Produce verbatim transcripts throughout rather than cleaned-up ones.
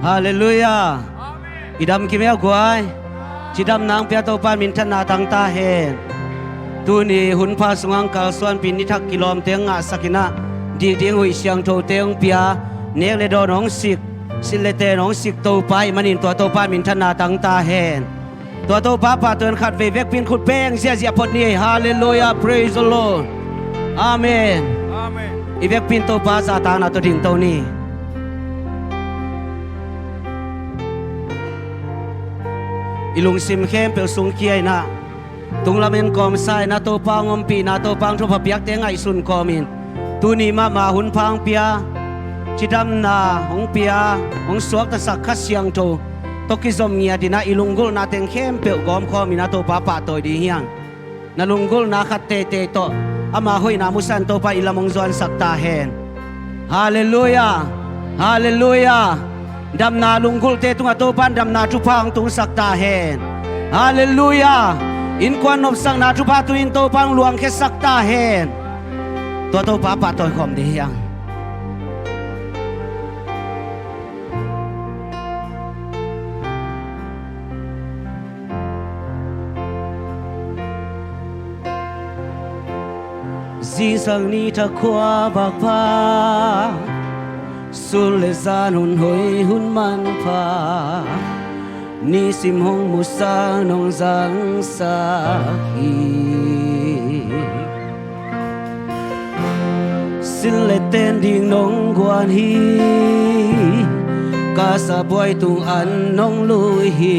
Halleluiah. I dam kim e guai. Cidamna hong pia Topa in minthanna tang ta hen. Tuni hunpha sungah kalsuanpih ni thak kilawmte hong ngahsak in ah, dikdik huih siangthote hong pia, nek le dawn hong sik, silh le ten hong sik Topa ahih manin tua Topa in minthanna tang ta hen. Tua Topa pahtawi in khatvei vekpi in khut beng ziahziah phot ni ei. Halleluiah, praise the Lord. Amen. Amen. I vekpi in Topa zahtakna tawh dingto ni. I lungsim khempeuh sungkhia in ah, tunglam en kawmsa in ah, Topa hong ompihna, Topa hong thupha piakte ngaihsun kawmin, tuni mahmah hunpha hong pia, cidamna hong pia, hong suaktasak Kha Siangtho tawh kizom ngiat in ah, i lunggulhna teng khempeuh gawmkhawm in ah, Topa pahtawi ding hi hang. Na lunggulhna khat teitei tawh ama hoihna musak in Topa in i lam hong zuansak ta hen. Halleluiah. Halleluiah. Damna lunggulhte tungah Topa in damna thupha hong tungsak ta hen. Halleluiah. Innkuan nopsakna thupha tuni in Topa in hong luangkhiasak ta hen. Tua Topa pahtawi khawm ding hi hang. Zingsang ni thak khua vak pha, sun le zan hun hoi hun manpha, nisim hong musak nong zangsak hi. Silh le ten ding nong guan hi. Ka sabuai tung an nong lui hi.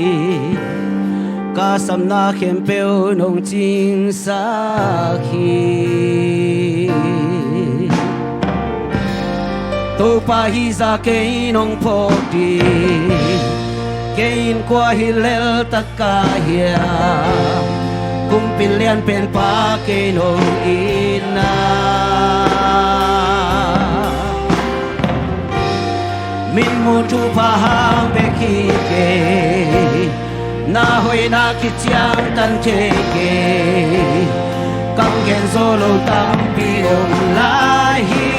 Ka sapna khempeuh nong cingsak hi. Topa hih zah kei nong phawk ding. Kei in kua hi lel tak ka hiam, kumpi lianpen pa kei nong it na. Min muh thupha hang bek hi kei, na hoihna kiciangtan thei kei. Kam gen zo lo tampi om lai hi.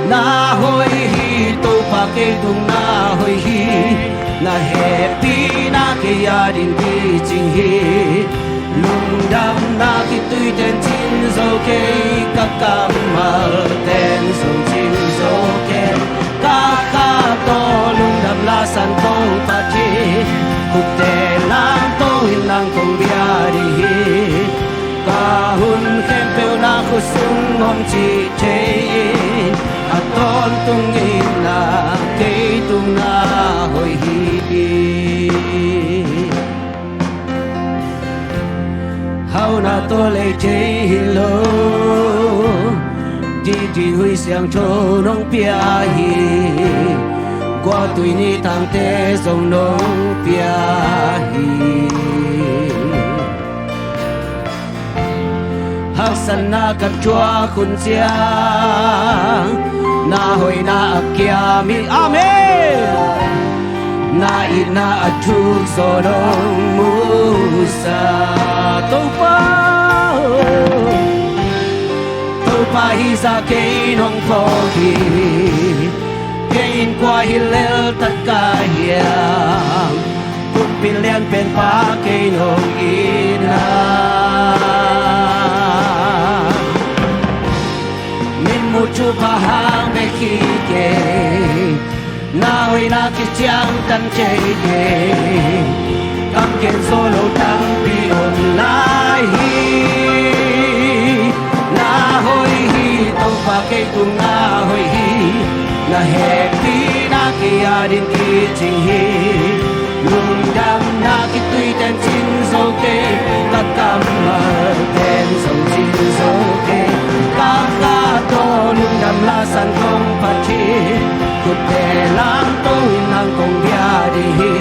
Na hoih hi, Topa kei tung na hoih hi. Na hehpihna kei ading kicing hi. Lungdamna kituite'n cin zo kei, ka kammalte'n zong cin zo kei. Ka kha tawh lungdam lasan kong phat hi. Khukte lam tawh in nang kong bia ding hi. Ka hun khempeuh na khut sung om cih thei in, a tawntungin na kei tung na hoih hi. Hauhna tawh lei thei hi lo, didi huih siangtho nong pia hi. Guahtui ni tangte zong nong pia hi. Haksatna ka thuak hun ciang, na hoihna a kiam hi. Amen. Na itna a thuk zaw nong musak. Topa, Topa hih zah kei nong phawk hi. Kei in kua hi lel tak ka hiam, kumpi lianpen pa kei nong it na. Min muh thupha hang bek hi kei, na hoihna kiciangtan thei kei. Kam gen zo lo tampi om lai hi. Na hoih hi, Topa kei tung na hoih hi. Na hehpihna kei ading kicing hi. Lungdamna kituite'n cin zo kei, ka kammalte'n zong cin zo kei. Ka kha tawh lungdam lasan kong phat hi. Khukte lam tawh in nang kong bia ding hi.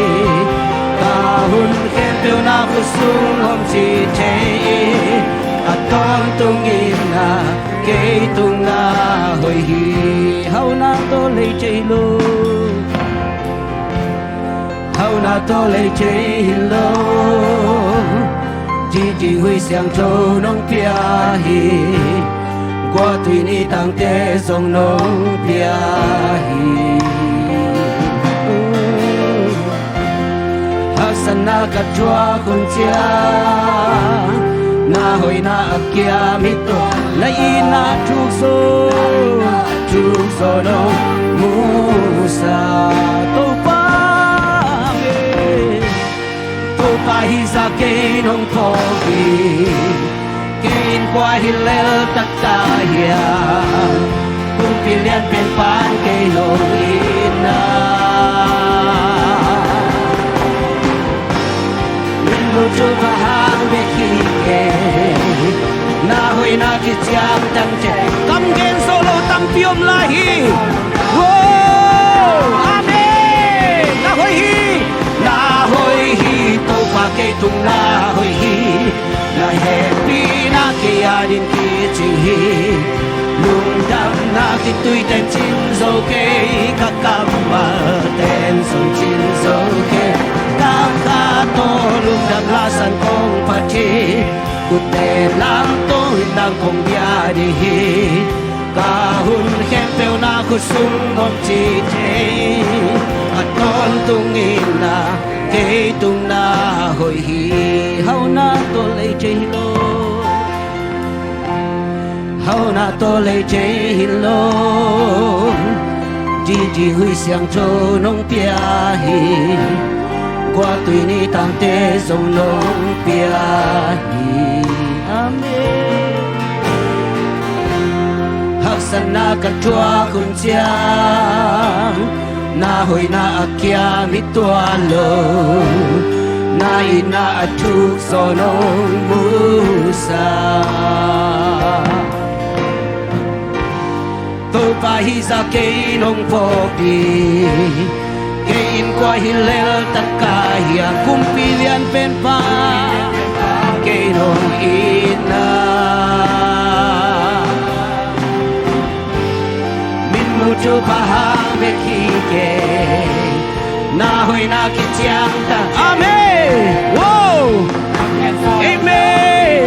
Ka hun khempeuh na khut sung om cih thei in, a tawntungin na kei tung na hoih hi. Hauhna tawh lei thei lo, hauhna tawh lei thei hi lo, didi huih siangtho nong pia hi. Guahtui ni tangte zong nong pia hi. Haksatna ka thuak hun ciang, na hoihna a kiam hi tua, na itna thuk zaw, thuk zaw nong musak Topa. Topa hi zah kei nong phawk hi. Kei in kua hi lel taktak hiam, kumpi lian pen pan kei nong itna. Min muh thupha hang bek hi kei, na hoihna kiciamteh. Kam gen zo lo tampi om lai hi. Wow! Amen. Na hoih hi. Na hoih hi, Topa kei tung na hoih hi. Na hehpihna kei adingin kicing hi. Lungdamna khitui ten cing zo kei, ka kammal ten zong cing zo kei. Ka kha tawh lungdam lasan kong phat hi. Khut teh lam tawh in nang kong bia ding hi. Ka hun khempeuh na khut sung om ci thei. A tawntungin na kei tung na hoih hi. Hauhna tawh lei thei hi lo. Hauhna tawh lei thei hi lo. Didi Huih Siangtho nong pia hi. Gua tui ni tangte zong nong pia hi. Amen. Haksatna ka thuak hun ciang, na hoihna a kiam hi tua lo. Na itna a thuk zaw nong musak. Topa hi zah kei nong phawk hi. Kei in kua hi lel taktak hiam, kumpi lian pen pan kei nong itna. Min muh thupha hang bek hi kei, na hoihna kiciamteh. Amen. Wow. Amen.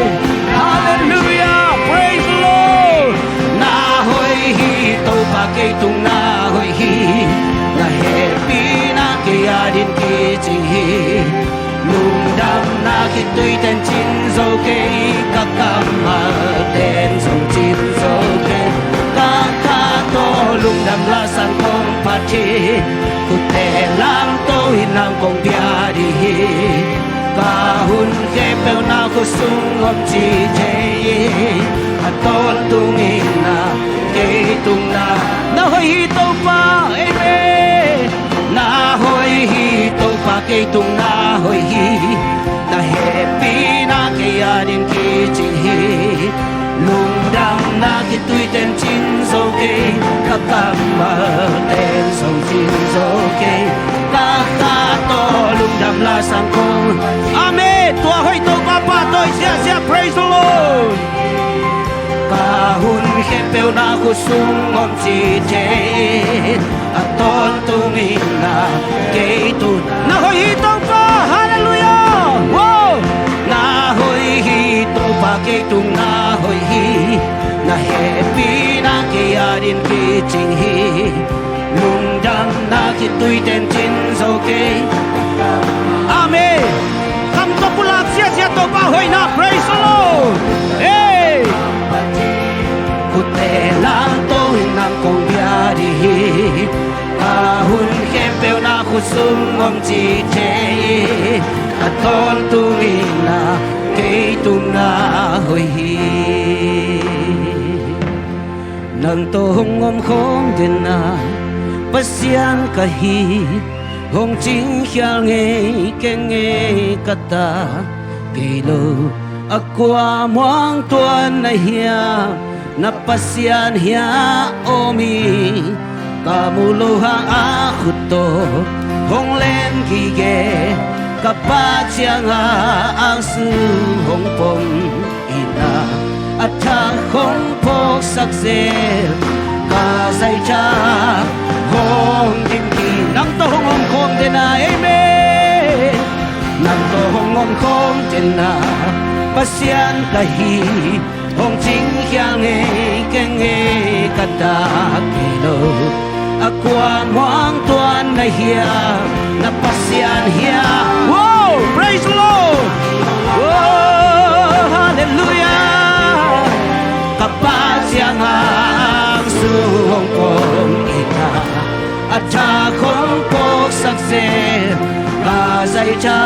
Hallelujah. Praise the Lord. Na hoih hi, Topa kei tung na hoih hi. Na hehpihna kei adingin kicing hi. Lungdamna khitui ten cing zo kei, ka kammal ten zong cing zo kei. Ka kha tawh lungdam lasan kong phat hi. Khut teh lam tawh in nang kong bia ding hi. Ka hun khempeuh na khut sung om ci thei. A tawntungin na kei tung na. Na hoih hi Topa, amen. Na hoih hi Topa kei tung na hoih hi. Na hehpihna kei adingin kicing hi. Lungdamna khitui ten cing zo kei, ka kammal ten zong cing zo kei. Ka kha tawh lungdam lasan kong. Amen. Tua hoih Topa pahtawi ziahziah, praise the Lord. Ka hun khempeuh na khut sung om ci thei. A tawntungin na kei tung. Na hoih hi Topa, hallelujah. Wow. Na hoih hi Topa kei tung na hoih hi. Na hehpihna kei adingin kicing hi. Lungdamna khitui ten cing zo kei. Amen. Kham tawh pulak ziahziah Topa hoihna, praise the Lord. Hey. Khut teh lam tawh in nang kong bia ding hi. Ka hun khempeuh na khut sung om ci thei. A tawntungin na kei tung na hoih hi. Nang tawh hong om khawm den a, Pasian ka hi. Hong cingkhial ngei keng ngei ka ta. Kei lo a kua muang tuan na hiam, na Pasian hiah om hi. Ka muh loh hang a khut tawh hong len gige, ka pah ciangah angsung hong pom in a, a thak hong phawksak zel. Ka zaitha hong dim kik, nang tawh hong om khawm den a, amen. Nang tawh hong om khawm den a, Pasian ka hi. Hong cingkhial ngei keng ngei ka ta. Kei lo A kua muang tuan na hiam, na Pasian hiam? Wow, praise the Lord. Wow, hallelujah. Ka Pa ciang ang sung hong pom in ah, a thak hong phawksak zel, ka zaitha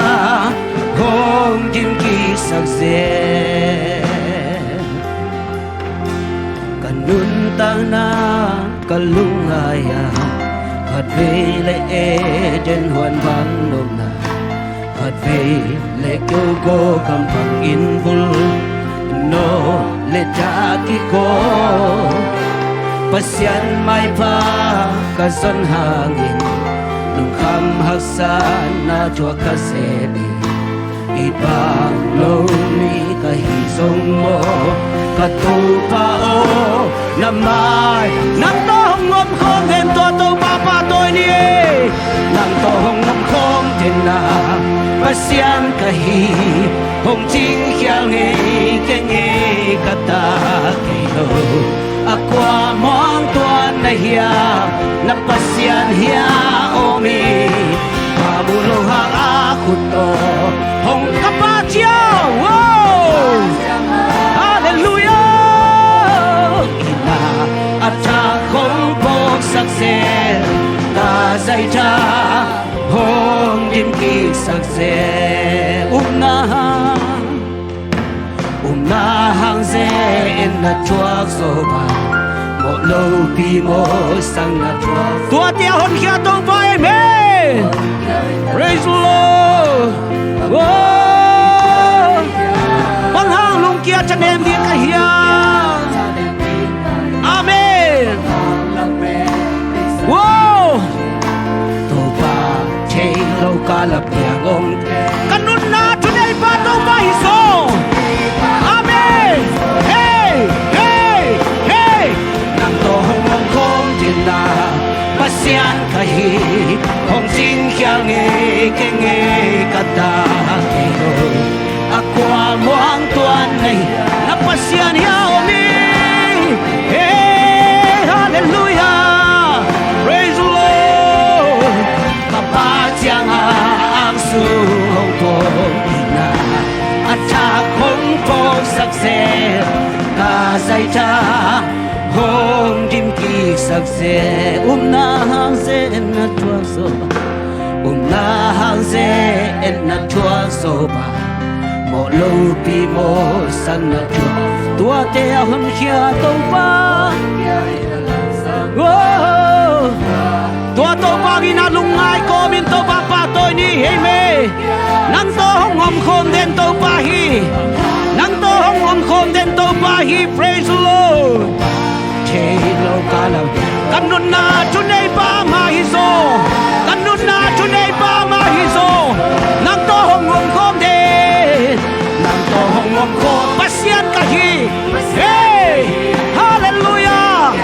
hong dim kiksak zel. Ka nuntakna ka lungngai a, khatvei le Eden huan bang nopna, khatvei le Gilgal gam bang in vul, no le ta kiko. Pasian maipha ka zon hangin, lungkham haksatna thuak ka zep hi. I bang lo mi ka hi zong maw, ka Topa aw, na mai. Nang tawh hong om khawm den tua Topa pahtawi ni e. Nang tawh hong om khawm den a, Pasian ka hi, hong cingkhial ngei kei ngei ka ta kei lo. A kua muang tuan na hiam, na Pasian hiam aw mi? Ka mu lo hang a khut tawh hong, ka Pa ciang, wow! Hallelujah! Ina a thak hong phawksak zel, ka zaitha hong dim kiksak zel. Upna hang, upna hang zel na thuak zo bang, mawh lopi mawhsakna thuak. Tuate a honkhia Topa, amen. Praise the Lord. Wow. Bang hang lungkia thanem ding ka hiam? Amen. Wow. Topa thei lo ka la piang om, ka nunna thuneipa Topa hi zaw. Amen. Hey, hey, hey. Nang tawh hong om khawm den a, Pasian ka hi, hong cingkhial ngei kei ngei ka ta kei lo. A kua muang tuan na hiam, na Pasian hiam aw mi? Hey, hallelujah, praise the Lord. Ka Pa ciang ang sung hong pom in ah, a thak hong phawksak zel, ka zaitha hong dim kiksak zel. Upna hang zel na thuak zo bang, upna hang zel na thuak zo bang, mawh lopi mawhsakna thuak. Tuate a honkhia Topa, oh, tua Topa in a lungngai kawmin Topa pahtawi ni, amen. Nang tawh hong om khawm den Topa hi. Nang tawh hong om khawm den Topa hi. Praise the Lord. Thei lo ka la, ka nunna thuneipa mah hi zaw. Ka nunna thuneipa mah hi zaw. Nang tawh hong om khawm den, nang tawh hong om khawm Pasian ka hi. Hey, hallelujah,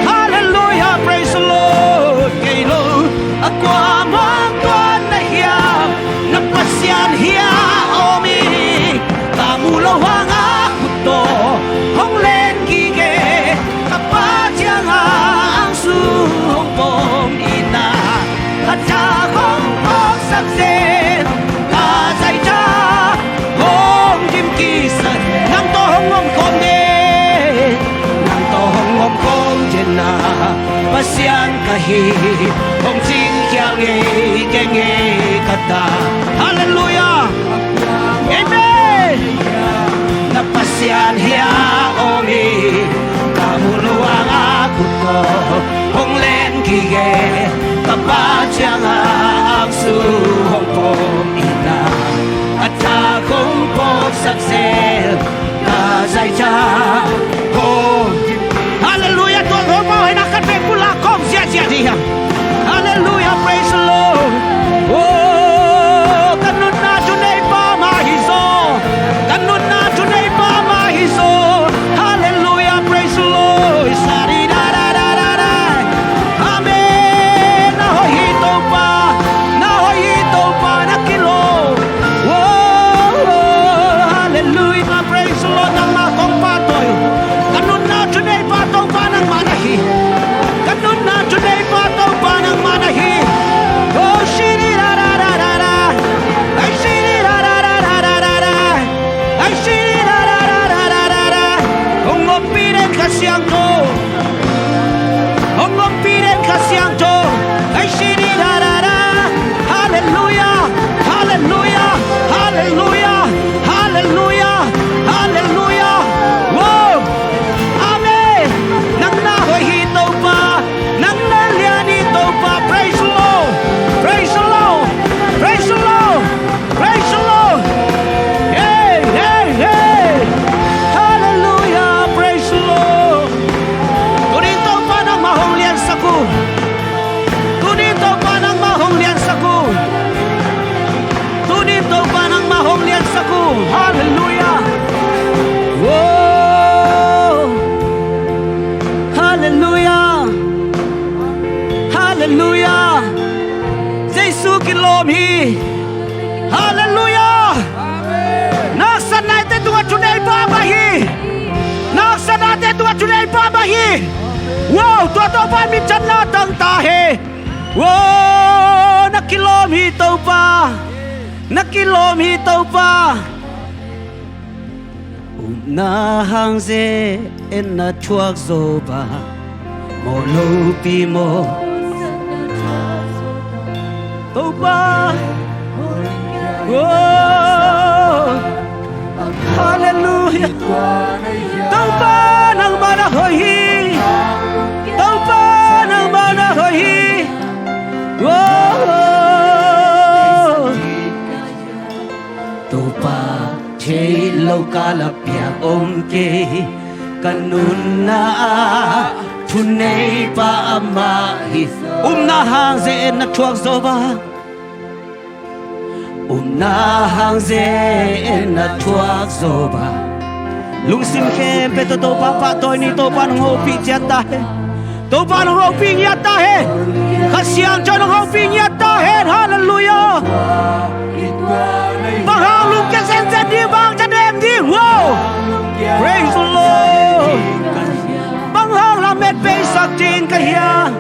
hallelujah, praise the Lord. Kei lo a kua muang tuan na hiam, na Pasian hiam aw mi? Ka mu lo hang a khut tawh hong len gige, ka Pa ciang ang sung hong pom in ah, a thak hong phawksak zel, ka zaitha hong dim kiksak. Nang tawh hong om khawm den, nang tawh hong om khawm den a, Pasian ka hi, hong cingkhial ngei kei ngei ka ta. Hallelujah. Amen. Na Pasian hiam aw mi? Ka mu lo hang a khut tawh hong len gige, ka Pa ciang ang sung hong pom in ah, a thak hong phawksak zel, ka zaitha hong. Hallelujah. Tua Topa hoihna khat vei pulak kawm ziahziah dih hiam? Hallelujah, praise the Lord. Oh, ka nunna thuneipa mah hi zaw. Ka nunna thuneipa mah hi zaw. Hallelujah, praise the Lord. Sari da da da da da. Amen. Na hoih hi Topa, na hoih hi Topa, na kilawm Siangtho. Hong ompih den Kha Siangtho. Ai shi di da da da. Halleluiah. Halleluiah. Halleluiah. Halleluiah. Halleluiah. Wow. Amen. Nang na hoih hi Topa. Nang na lian hi Topa. Praise the Lord. Praise the Lord. Praise the Lord. Praise the Lord. Hey, hey, hey. Hallelujah. Praise the Lord. Tuni in Topa nangmah hong liansak uh. Tuni in Topa nangmah hong liansak uh. Tuni in Topa nangmah hong liansak uh. Hallelujah. Whoa. Hallelujah. Hallelujah. Jesu kilawm hi. Halleluiah. Naksan naite tungah thunei pah mah hi. Naksan naite tungah thunei pah mah hi. Wow, tua Topa minthanna tang ta hen. Wow, na kilawm hi Topa. Na kilawm hi Topa. Upna hang ze-et na thuak zo bang, mawh lopi maw. Topa. Oh. Halleluiah. Topa nangmah na hoih hi. Topa nangmah na hoih hi. Oh. Topa thei lo kal ah piang om kei, ka nunna ah thunei pah amah hi. Upna hang ze-et na thuak zo bang. Upna hang ze-et na thuak zo bang. Lungsim khempeuh tawh Topa pahtawi ni. Topa nong hopih ciat ta hen. Topa nong hopih ngiat ta hen. Kha Siangtho nong hopih ngiat ta hen. Halleluiah. Bang hang lungkia zenzen ding, bang hang tadem ding. Wow. Praise the Lord. Bang hang lamet peisak ding ka hiam.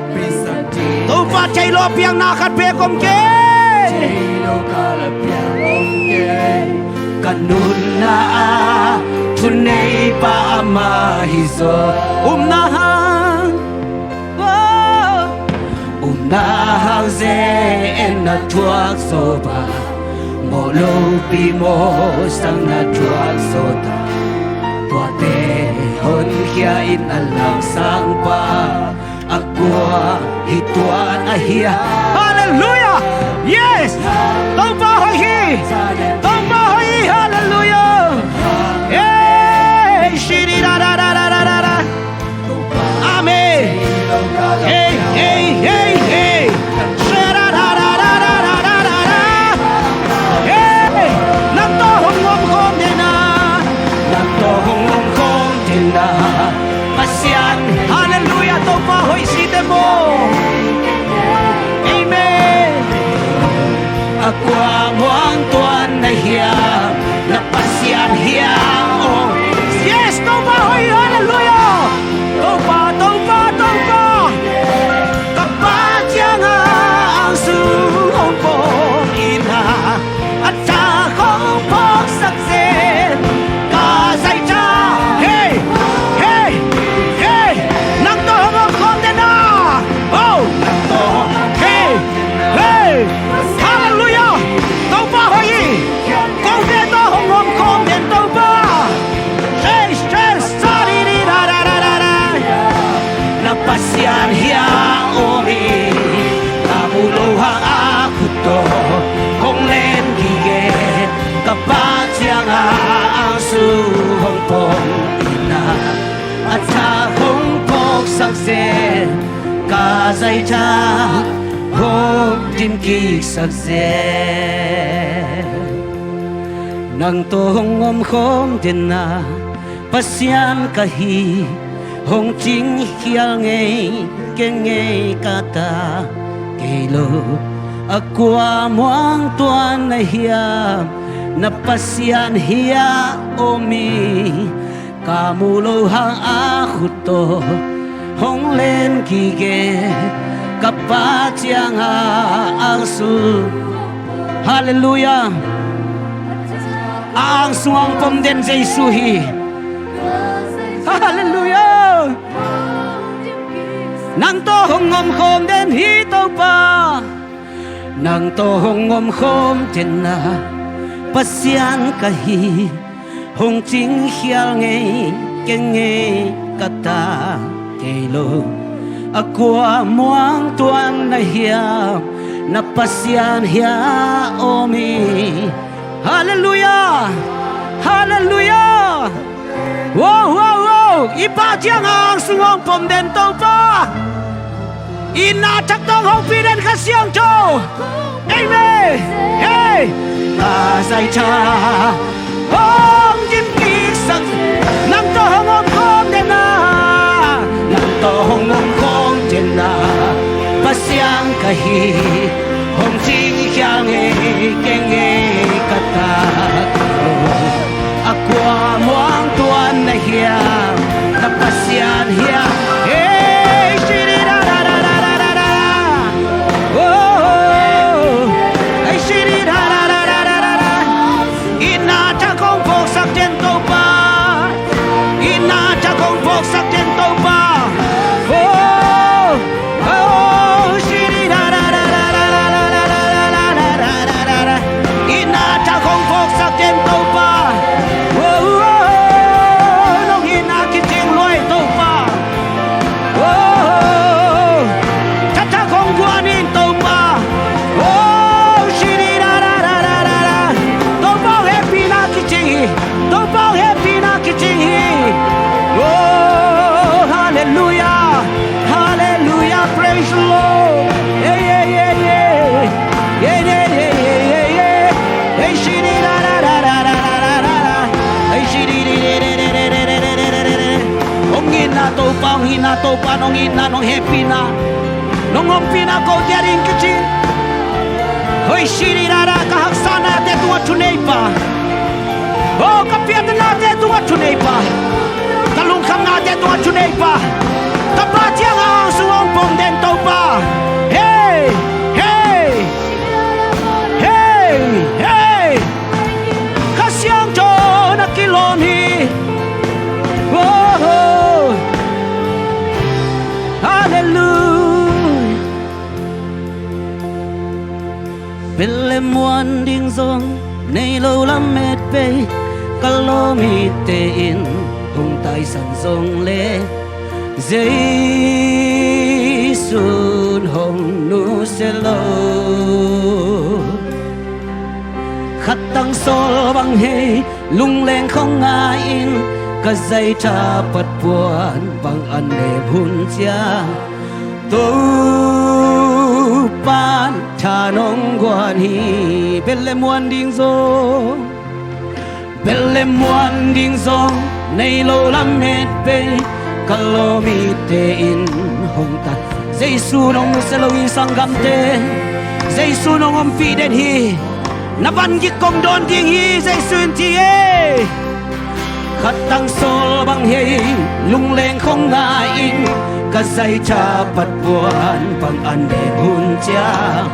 Topa thei lo piang na khat bek om kei. Ka nunna ah thunei pah amah hi zaw. Upna hang, oh. Upna hang ze-et na thuak zo bang, mawh lopi mawhsang na thuak zo ta. Tuate honkhia in a lamsang pa a kua hi tuan a hia. Halleluiah. Yes. Topa hoih hi. Topa hoih hi. Halleluiah. Hey, shi di da da da da da da. Amen. Hey, hey, hey, hey. Sha da da da da da da da da. Hey, nang tawh hong om khawm den a. Nang tawh hong om khawm den a. Pasian. Halleluiah, Topa hoih site maw. Amen. A kua muang tuan na hiam, na Pasian hiam aw. Yes, Topa hoih, halleluiah. Topa, Topa, Topa. Ka Pa ciangah ang sung hong pom in a, a tha hong phawksak zen ka zaitha. Hey, hey, hey. Nang tawh hong om khawm den a. Oh. Hey, hey. Halleluiah. Topa hoih hi. Kote tawh hong om khawm den Topa. Hey, hey, sa di di da da da da da. Na Pasian hiam aw mi, ka mu lo hang a khut tawh hong len gige. Ka Pa ciangah ang sung hong pom in a, a tha hong phawksak zen, ka zaitha hong dim kiksak zen. Nang tawh hong om khawm den a, Pasian ka hi, hong cingkhial ngei, kei ngei ka ta kei lo. A kua muang tuan na hiam, na Pasian hiam aw mi, ka mu lo hang a khut tawh hong len gige. Ka Pa ciangah ang sung. Halleluiah. A ang sung ang pom den Jesu hi. Halleluiah. hi Topa. Nang tawh hong omkhawm den a, Pasian ka hi, hong cingkhial ngei keng ngei ka ta kei lo. A kua muang tuan na hiam, na Pasian hiah om hi. Halleluiah! Halleluiah! Wow, wow, wow! I pah ciang a hang sung hong pom den Topa. I na thak tawh hong pi den Kha Siangtho. Amen. Hey! Ka zaitha hong dimkiksak, nang tawh hong omkhawm den a, nang tawh hong omkhawm den a, Pasian ka hi, hong cingkhial ngei keng ngei ka ta lo. A kua muang tuan na hiam, na Pasian hiam. Hey, shiri da da da da da da da. Oh, hey, shiri da da da da da da da. I na thak hong phawksak den Topa. I na thak hong phawksak den Topa. Oh, oh, shiri da da da da da da da da da da da da. I na thak hong phawksak den Topa. Oh, oh, oh, nong itna kicing lua hi Topa. Oh, thathak hong guan in Topa. Oh, shiri da da da da da da. Topa hong hehpihna kicing hi. Topa hong hehpihna kicing hi. Oh, halleluiah. Halleluiah. Praise the Lord. Yeah, yeah, yeah, yeah. Yeah, yeah, yeah, yeah, yeah, yeah. Hey, shiri da da da da da da da da. Hey, shiri di di di di di di di di di di. Hong itna Topa, hong itna Topa, nong itna, nong hehpihna, nong ompihna kote ading kici. Hoi, shiri da da, ka haksatnate tungah thuneipa. Oh, ka piaktennate tungah thuneipa. Ka lungkhamnate tungah thuneipa. Ka pah ciang a hang sung hong pom den Topa. Hey, hey. Hey, hey. Kha Siangtho na kilawm hi. Oh, oh. Halleluiah. Bel le muan ding zong nei lo lamet pei, ka lawm mite in hong taisan zong le, Jesu'n hong nusia lo. Khat tang sawl bang hei, lungleng khong ngai-in, ka zaitha pat puan bang an nem hun ciang, Topa'n tha nong guan hi. Bel le muan ding zong, bel le muan ding zong nei lo lamet pei, ka lawm mite in hong tai. Jesu'n hong nusia lo hi sanggamte. Jesu'n hong ompih den hi. Na van gik kong dawn ding hi, Jesu'n ci e. Khat tang sawl bang hei, lungleng khong ngai-in, ka zaitha pat puan bang an nem hun ciang,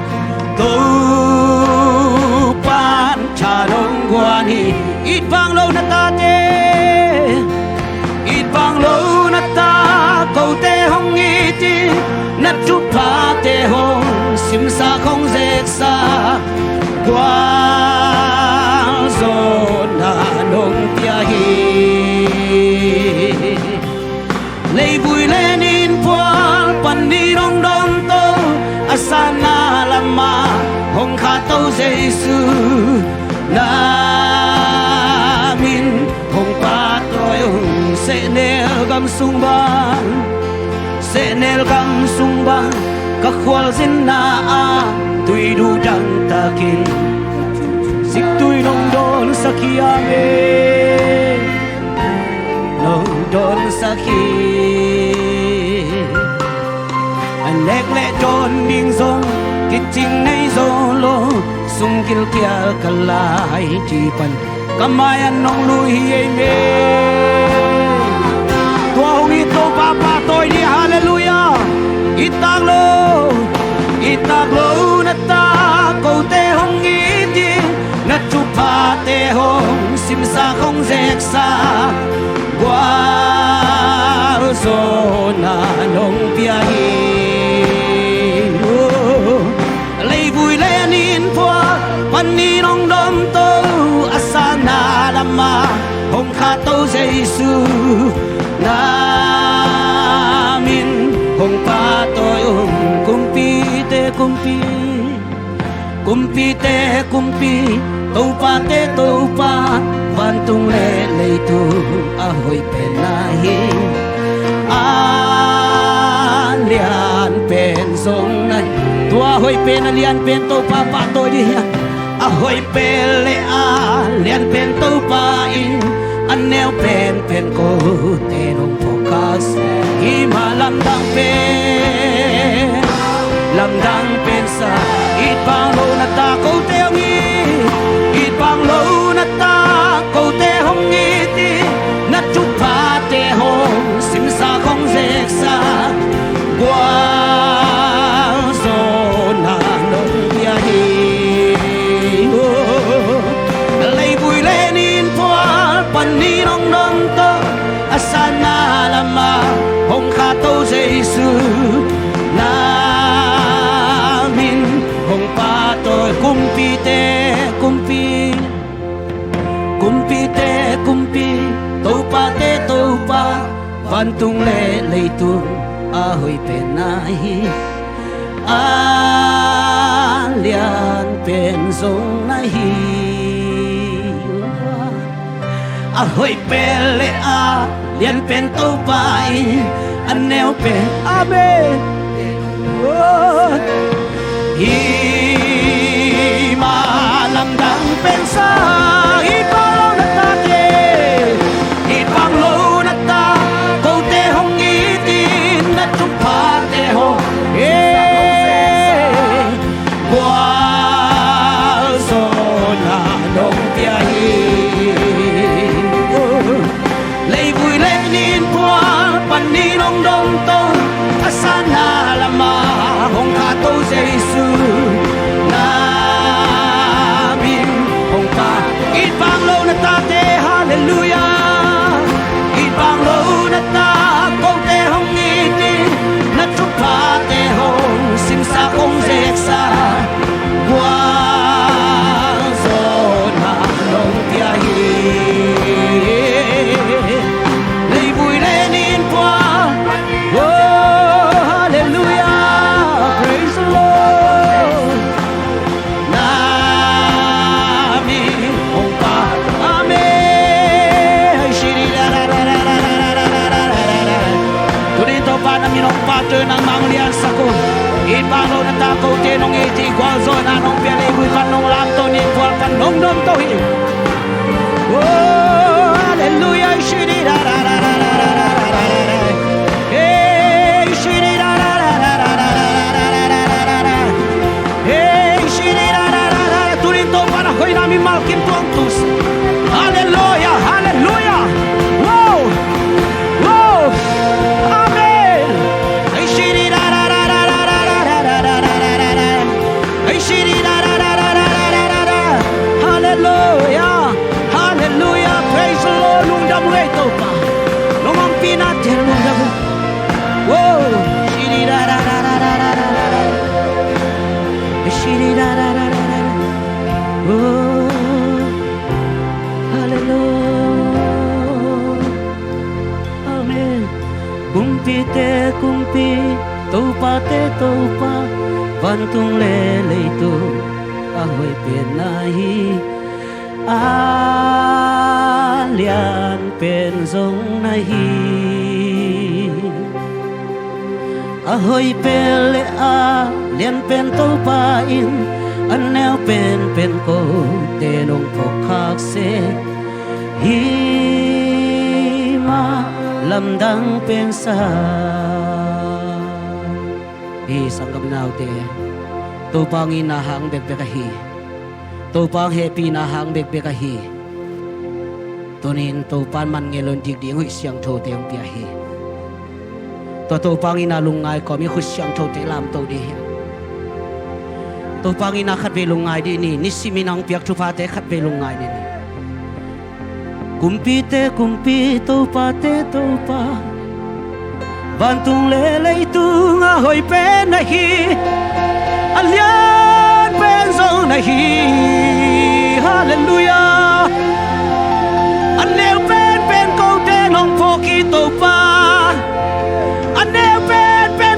Topa'n tha nong guan hi. It vang lo na tate, it vang lo na ta, kote hong it in, na thuphate hong simsa khong zeksa, gualzawhna nong pia hi. Leivui le nin pual pan ni nong dawnto, a sanna lamah hong khahto Jesu, na min hong pahtawi ung. Sehnel gam sung bang, sehnel gam sung bang, ka khualzinna ah tuiduh dangtakin ziktui nong dawnsak hi, amen. Nong dawnsak hi. A nek le dawn ding zong kicing nei zo lo, sung gilkial ka lai ci pan ka mai-ah nong lui hi, amen. Tua hong it Topa pahtawi ni, halleluiah. It tak lo, it tak lo na ta, kote hong it in, na thuphate hong simsa khong zeksa, gualzawhna nong pia hi. Hong pahtawi un, kumpite kumpi, kumpite kumpi, topate topa, vantung le leitung a hoih pen na hi. A lian pen zong na hi. Tua hoih pen, a lian pen topa pahtawi dih hiam? A hoih pen le a lian pen topa in, a neu pen pen kote nong phawk khak seh. Hih mah lamdang pen, lamdang pen sa. It pang lo na ta kote hong it, it pang lo na ta kote hong it in, na thuphate hong simsa hong zeksa, gualzawhna nong pia hi. Leivui le nin phual panin hong dongto, a sanna lamah hong khahto Jesu, na min hong pahtawi. Kumpite kumpi, kumpite kumpi, topate topa, vantung le leitung a hoih pen na hi. A lian pen zong na hi. A hoih pen le a lian pen topa in, a neu pen. Amen. Oh. Hih mah lamdang pen sa, hih pang lo na tate, hih pang lo na ta kote hong it in, na thuphate hong, eh, gualzawhna nong pia hi. Leivui le nin phual panin hong dongto, a sanna lamah hong khahto Jesu, na min hong pahtawi. It pang lo na tate, halleluiah. It pang lo na ta kote hong it in, na thuphate hong simsa hong zeksa, gualzawhna nong pia hi. Leivui le nin phual. Oh, hallelujah. Praise the Lord. Na min hong pahtawi. Amen. Tuni in Topa na min hong pahtawi, nangmah hong liansak un. It pang lo na ta kote nong it in, gualzawhna nong pia, leivui pan nong lamto, nin phual pan nong dongto hi. Oh, hallelujah. Hey, shiri da da da da da da da da da da. Hey, shiri da da da da da. Tuni in Topa na hoihna mimal kim tuang tus. Halleluiah, halleluiah. Wow, wow. Amen. Hey, shiri da da da da da da da da da da da. Hey, shiri da da da da da da da da da. Halleluiah, halleluiah. Praise the Lord. Lungdam uh ei Topa. Nong ompihna teh lungdam uh. Wow. Shiri da da da da da da da da. Shiri da da da da da da. Oh, hallelujah. Amen. Kumpite kumpi, topate topa, vantung le leitung a hoih pen na hi. A lian pen zong na hi. A hoih pen le a lian pen Topa in, a neu pen pen kote nong phawk khak seh. Hih mah lamdang pen sa. Hi sanggam naute, Topa ngina hang bekbek ahi. Topa hehpihna hang bekbek ahi. Tuni in Topa in man ngei lo in dik ding hoih siangthote hong pia hi. Tua Topa ngina lungngai kawm in khut siangthote lamto dih hi. Topa ngina khatvei lungngai dih ni, nisim in hong piak thuphate khatvei lungngai dih ni. Kumpite kumpi, topate topa, vantung le leitung a hoih pen na hi. A lian pen zong na hi. Halleluiah. A neu pen pen kote nong phawk hi Topa. A neu pen pen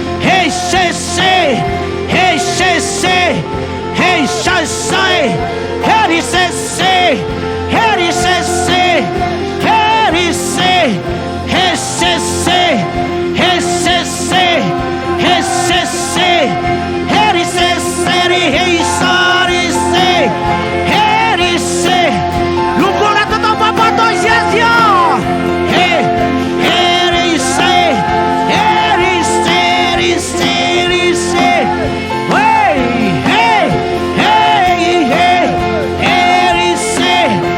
Hey, say, say. Hey, say, say. Hey, say, say. Hey, say, say. Hey, say, say. Hey, say. Hey, say, say. Hey, say, say. Hey, say, say. Hey, say, say. Hey, sorry, say. Hey, say. Lungkung na toto papato, yes, yo. Hey, hey, say. Hey, say, say, say. Hey, hey, hey, hey. Hey, say.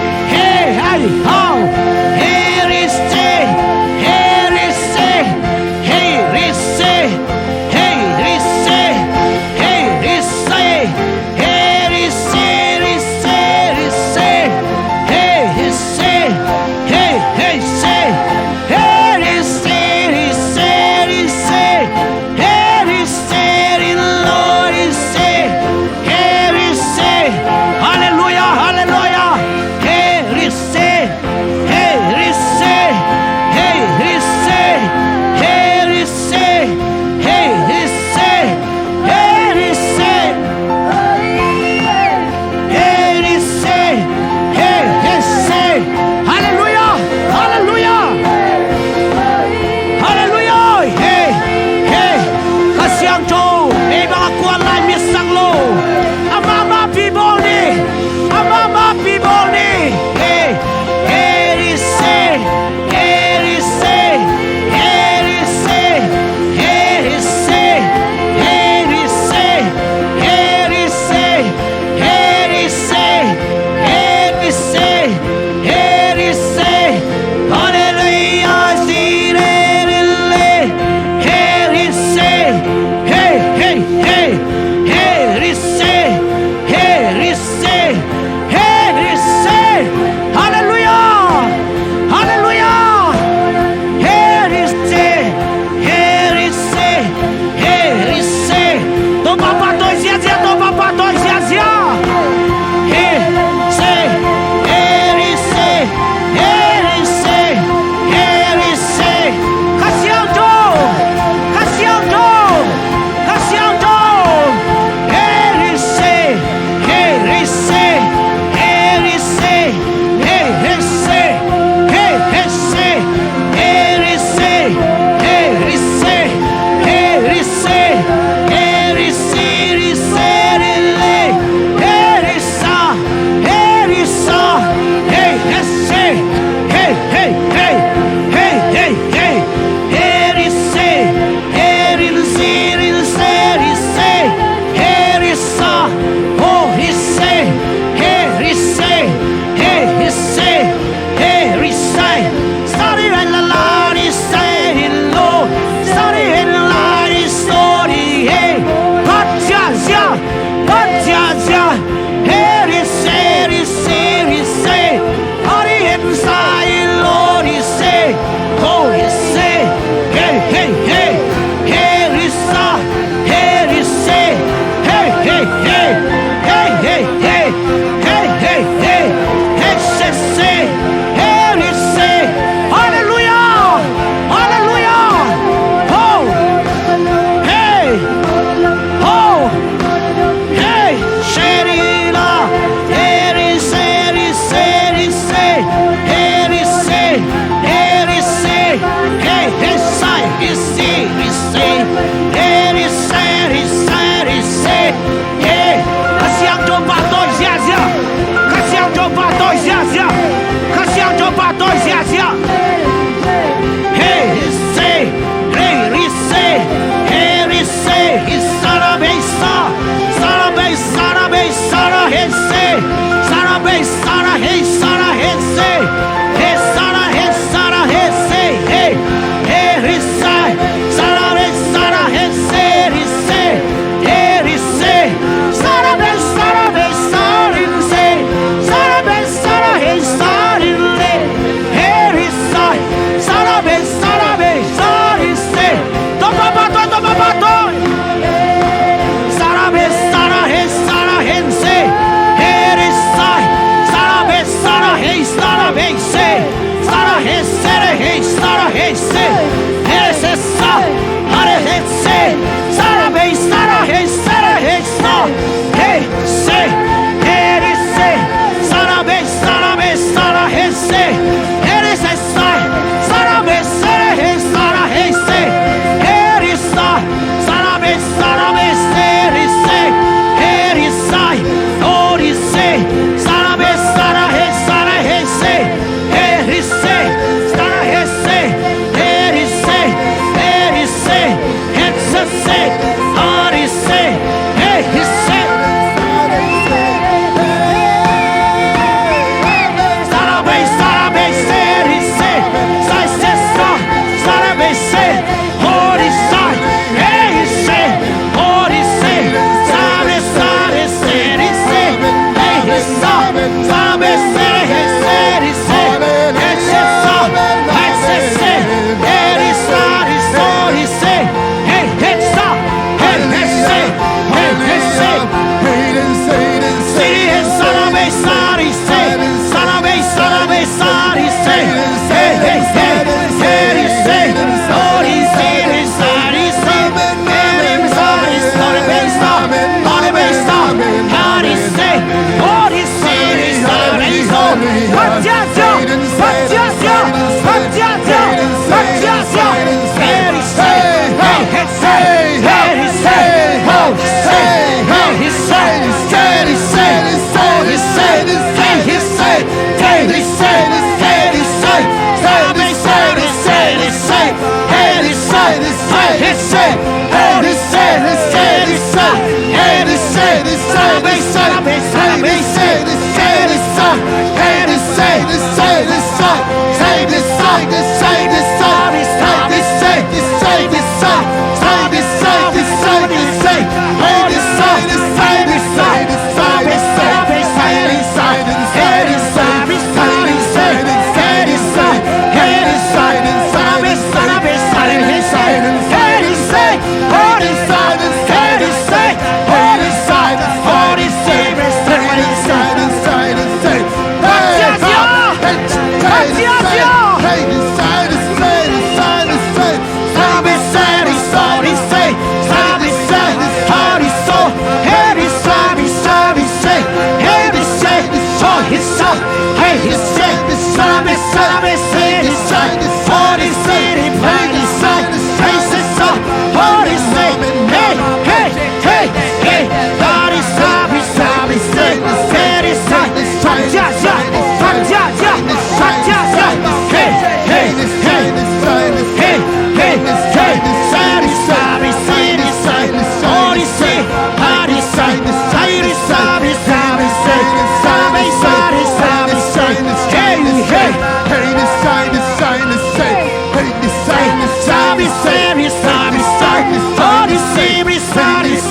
Bese, sara hese, re hei, sara hese, here se sa, hare hese, sara be, sara hese, re hei sa, hei se, here se, sara be, sara be, sara hese, here se sa, sara be, sere hei, sara hese, here sa, sara be, sara be, sere se, here sa, hori se, sara be, sara hei, sara hese. Herise, sara hese, herise, herise, hetsese, harise, hehise. Sara be, sara be, serise, saisesa, sara be, se, horise, heise, horise, sare, sare, serise, heisa, sabe, sere, serise, hesesa, hesese, herisari, sorise, hehesa, hehese, hehese,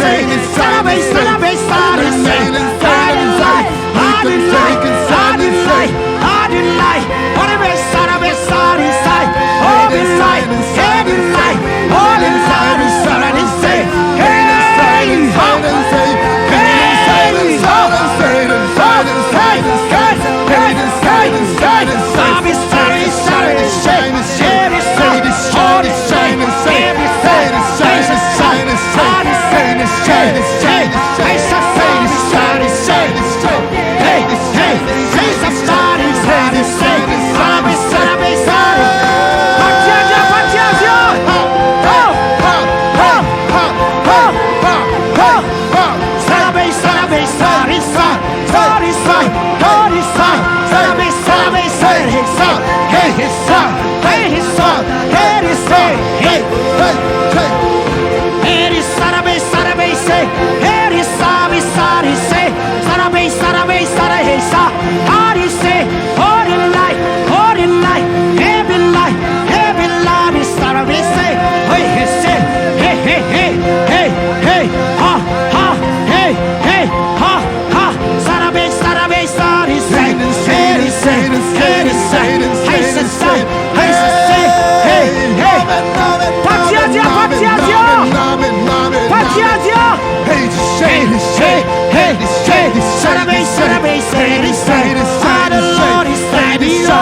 siri, sarabe, sarise, sarabe, sarabe, sarise, hey, hey, hey, herise, horise, sarise,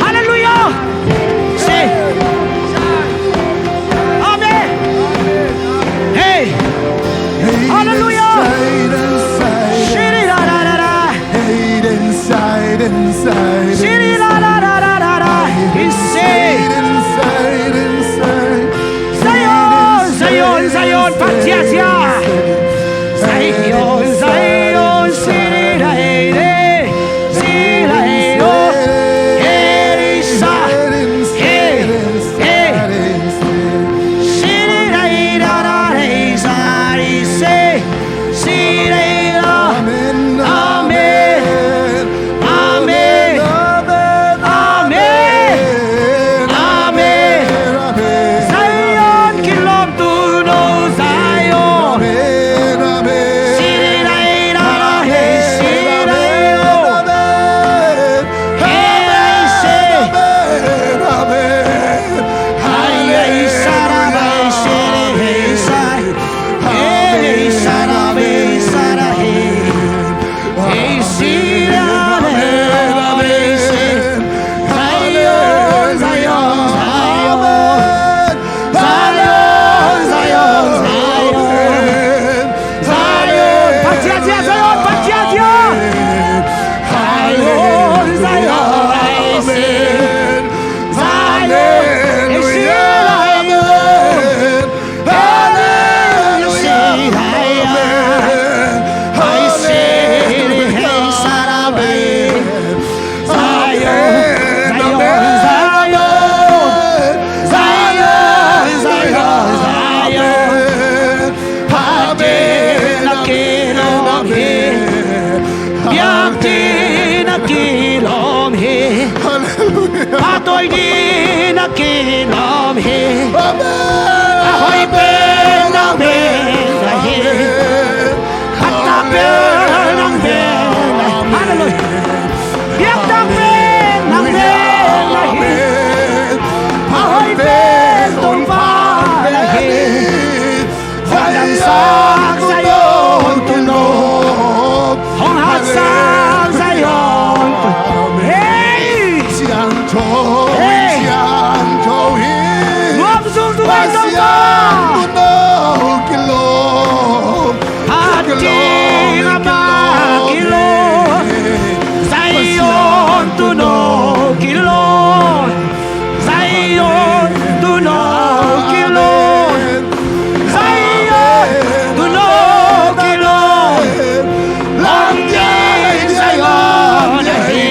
Halleluya. Amen. Hey. Halleluya. Shiri la la la la. Shiri la la la la la la. Insane. Zion, Zion, Zion, Pathian, Pathian. Zion, Zion, Shiri la la la. Halleluya. Phatawina kinam hi. Amen. A hoih pen nang pen ahi. Amen. A tak pen nang pen ahi. Halleluya. Biaktak pen nang pen ahi. Amen. A hoih pen Topa ahi. Hong damsak Zion tung nop. Hong haksak Zion tung nop. Hey! Hey! Nuam zungzung ahi Topa. Phat ding amah kilawm. Zion tuuno kilawm. Zion tuuno kilawm. Zion tuuno kilawm. Hong ding Zion ahi.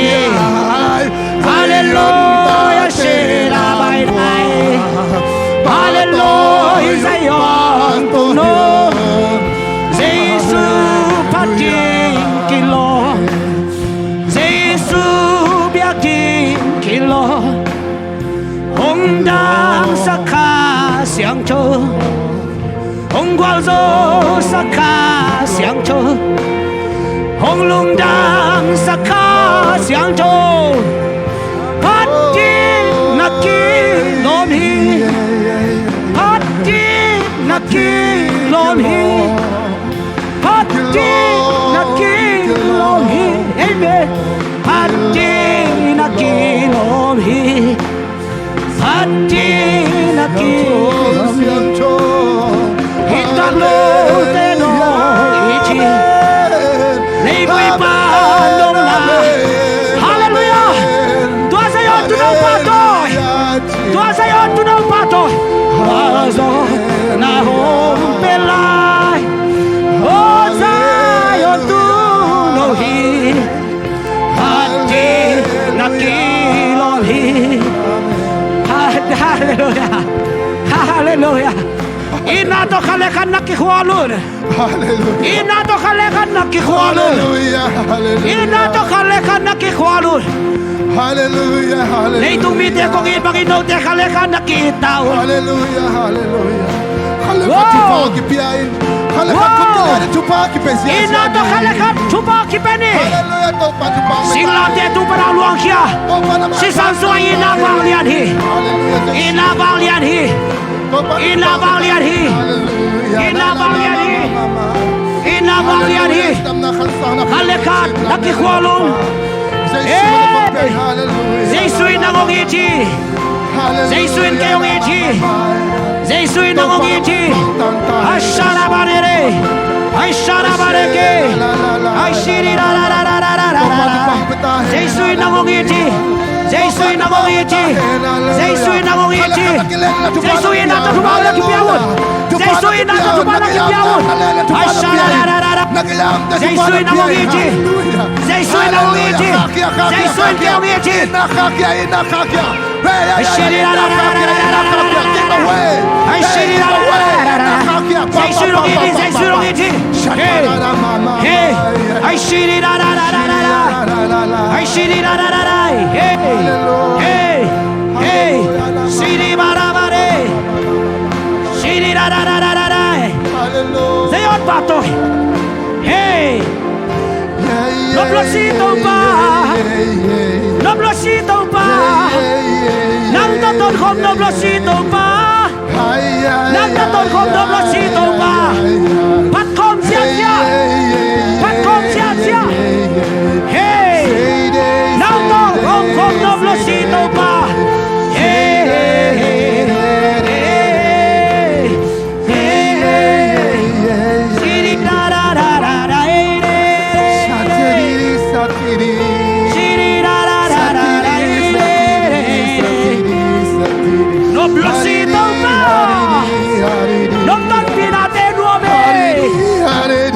Halleluia, Shelah Bainai. Halleluia, Zion tuuno. Jesu phat ding kilawm. Jesu biak ding kilawm. Hong dangsak Kha Siangtho. Hong gualzosak Kha Siangtho. Hong lungdamsak Kha Siangtho. Phat ding na kilawm hi. Phat ding na kilawm hi. Phat ding na kilawm hi. Amen. Phat ding na kilawm hi. Phat ding na kilawm hi. Hih tak lote nong it hi. Leibui pan nong la. Halleluia. Tua Zion tuuno pahtawi. Tua Zion tuuno pahtawi. Tua Zion na hong pia lai. O Zion tuuno hi. Phat ding na kilawm hi. Ha-, halleluia. Halleluia. Itna tawh khat le khat na kikhual un. Halleluia. Itna tawh khat le khat na kikhual un. Halleluia. Halleluia. Itna tawh khat le khat na kikhual un. Halleluia. Halleluia. Leitung mite kong it bangin note khat le khat na ki-it ta un. Halleluia. Halleluia. Khat le khat thupha kipia in. Khat le khat thupha kipia in. Itna tawh khat le khat thupha kipia in. Halleluia. Topa thupha. Singlamteh tung pan a luangkhia. Topa na sisan sung ah itna vanglian hi. Halleluia. Itna vanglian hi. Itna vanglian hi. Itna vanglian hi. Itna vanglian hi. Khat le khat na kikhual un. Hey! Jesu in nang hong it hi. Jesu in kei hong it hi. Jesu in nang hong it hi. Ashara barere. Ashara bareke. Ashiri ra ra ra ra ra ra ra. Jesu in nang hong it hi. Jesu in nang hong it hi. Jesu in nang hong it hi. Jesu in nang hong it hi. Jesu in nang hong it hi. Jesu in nang hong it hi. Jesu in nang hong it hi. Jesu in nang hong it hi. Jesu in nang hong it hi. Jesu in nang hong it hi. Jesu in nong it hi, Jesu in nong it hi. Hey, hey, hey, hey, hey, hey, hey, hey, hey. Zion pahtawi. Hey. Nop lo si Topa. Nop lo si Topa. Nang tawh tonkhawm nop lo si Topa. Nang tawh tonkhawm nop lo si Topa. Phatkhawm siasia. Phatkhawm siasia. Hey. Nang tawh tonkhawm nop lo si Topa. Hey. Nop lo si Topa. Nop tanpinate nuam e.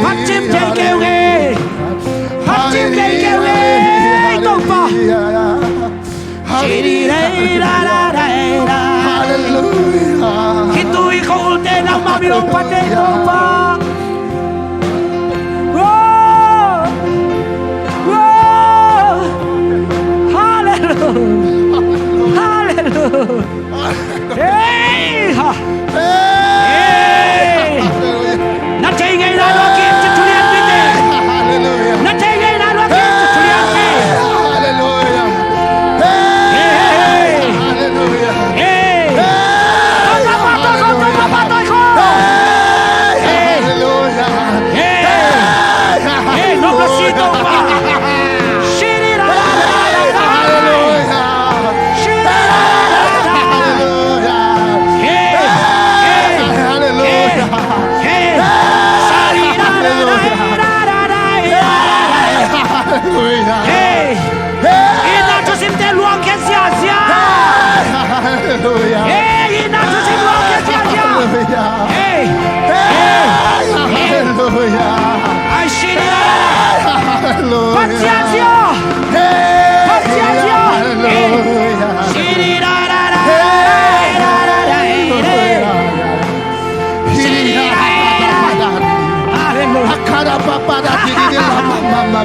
Phatcim thei kei ung e. Phatcim thei kei ung e Topa. Hallelujah. Khitui khote nangmah min hong phat ei Topa. Wow. Wow. Hallelujah. Hallelujah. Hey, ha. Hey. Hey. Na thei ngei nai lo a ki-it ci thulianpi te. Hallelujah. Na thei ngei nai lo a ki-it ci thulianpi. Hallelujah. Hey. Hey. Hallelujah. Hey. Hey. Topa, Topa, Topa, Topa, Topa. Hey.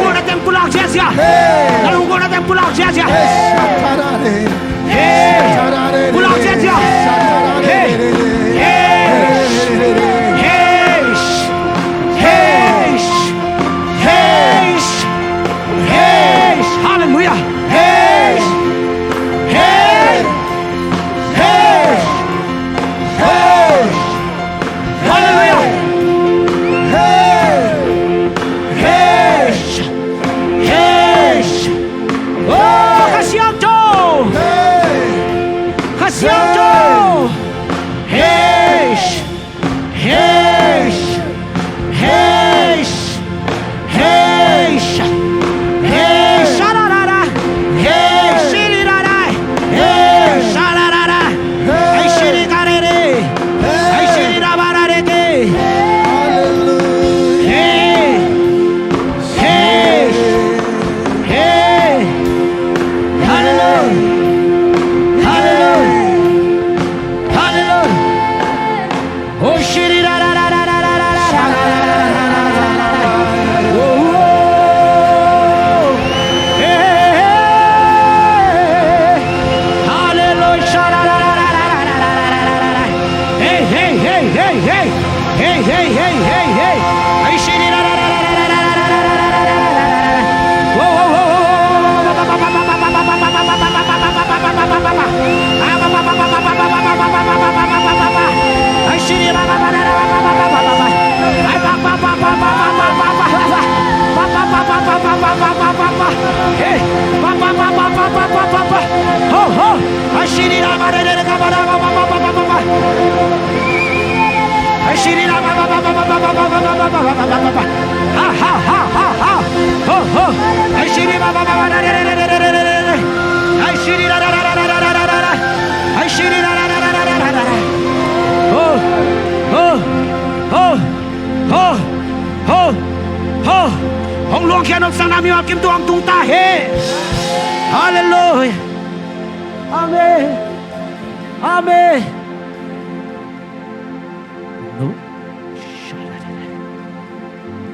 lungkuna teng pulak ziazia. Hey. Na lungkuna teng pulak ziazia. Hey, shatarare. Hey. Shatarare. Pulak ziazia. Shatarare. Hey. Hey. Hey. Hey. Hey. Hey. Hallelujah. Hey. Hey. Hey. Hey. Hallelujah. Hey. Hey. Hey. Oh, Kha Siangtho. Hey. Kha Siangtho. Hey. Hey. Hey. Hey. Hey. Sha-da-da-da. Hey. Shiri-da-da. Hey. Sha-da-da-da. Hey. Hey. Shiri-ka-re-re. Hey. Hey. Shiri-da-ba-da-re-ke. Hallelujah. Hey. Hey. Hey. Hallelujah. Hallelujah. Hallelujah. Oh, shiri-da-da-da-da. Oh, hey, hey, hey. Hallelujah. Hey, hey, hey, hey, hey. Hey, hey, hey, hey, hey. Ay, shiri-da-da-da-da. Whoa, whoa, whoa, whoa, whoa, whoa. Hey. Ho, ho. Hong luangkhia nopsakna mimal kim tua hong tung ta hen. Halleluiah. Amen. Amen.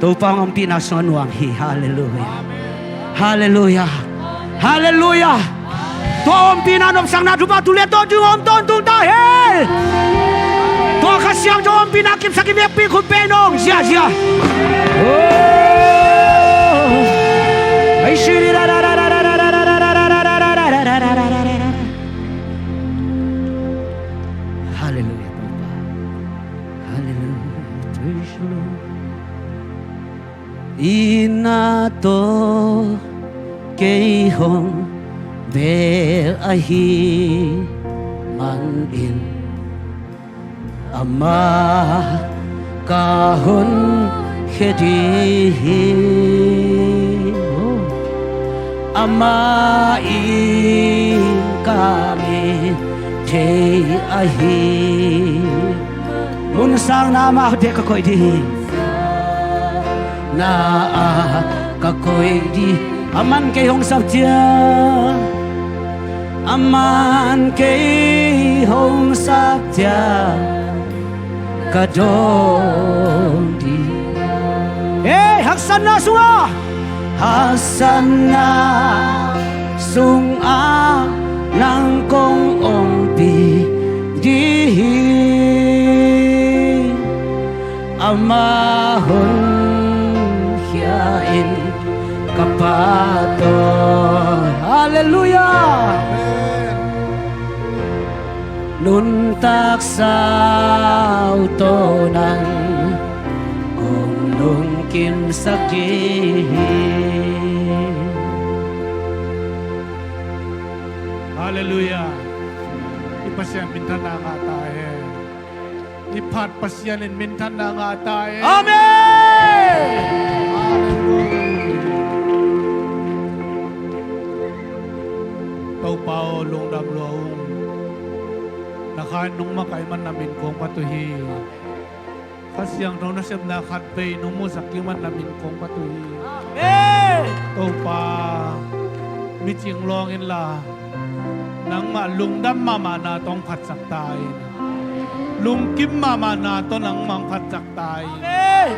Topa hong ompihna sungah nuam hi. Halleluiah. Halleluiah. Halleluiah. Tua ompihna nopsakna thupha tu le tawh ding om tawntung ta hen. Tua Kha Siangtho ompihna kipsak i vekpi khut pei nong ziahziah. Halleluiah Topa. Halleluiah. Praise the Lord. Itna tawh kei hong bel ahih manin amah ka honkhia ding hi. Amah in ka it thei ahih mun sangna amah bek ka koih ding. Na ah ka koih ding. Aman kei hong sap ciang, aman kei hong sap ciang ka dawng ding. Hei, haksatna sungah, haksatna sungah nang kong ompih ding hi. Amah honkhia in ka Pa tawh. Halleluiah. Nuntak sau tawh nang kong lungkimsak ding hi. Halleluiah. I Pasian minthanna ngah ta hen. I phat Pasian in minthanna ngah ta hen. Amen. Halleluiah. Topa aw, lungdam lua ung. Na kha in nong makaih man na min kong phat uh hi. Kha Siangtho nasepna khat vei nong musak kik man na min kong phat uh hi. Amen. Topa, mi cing lawng inla nangmah lungdam mahmahna tawh hong phatsak ta in, lungkim mahmahna tawh nangmah hong phatsak ta in. Amen.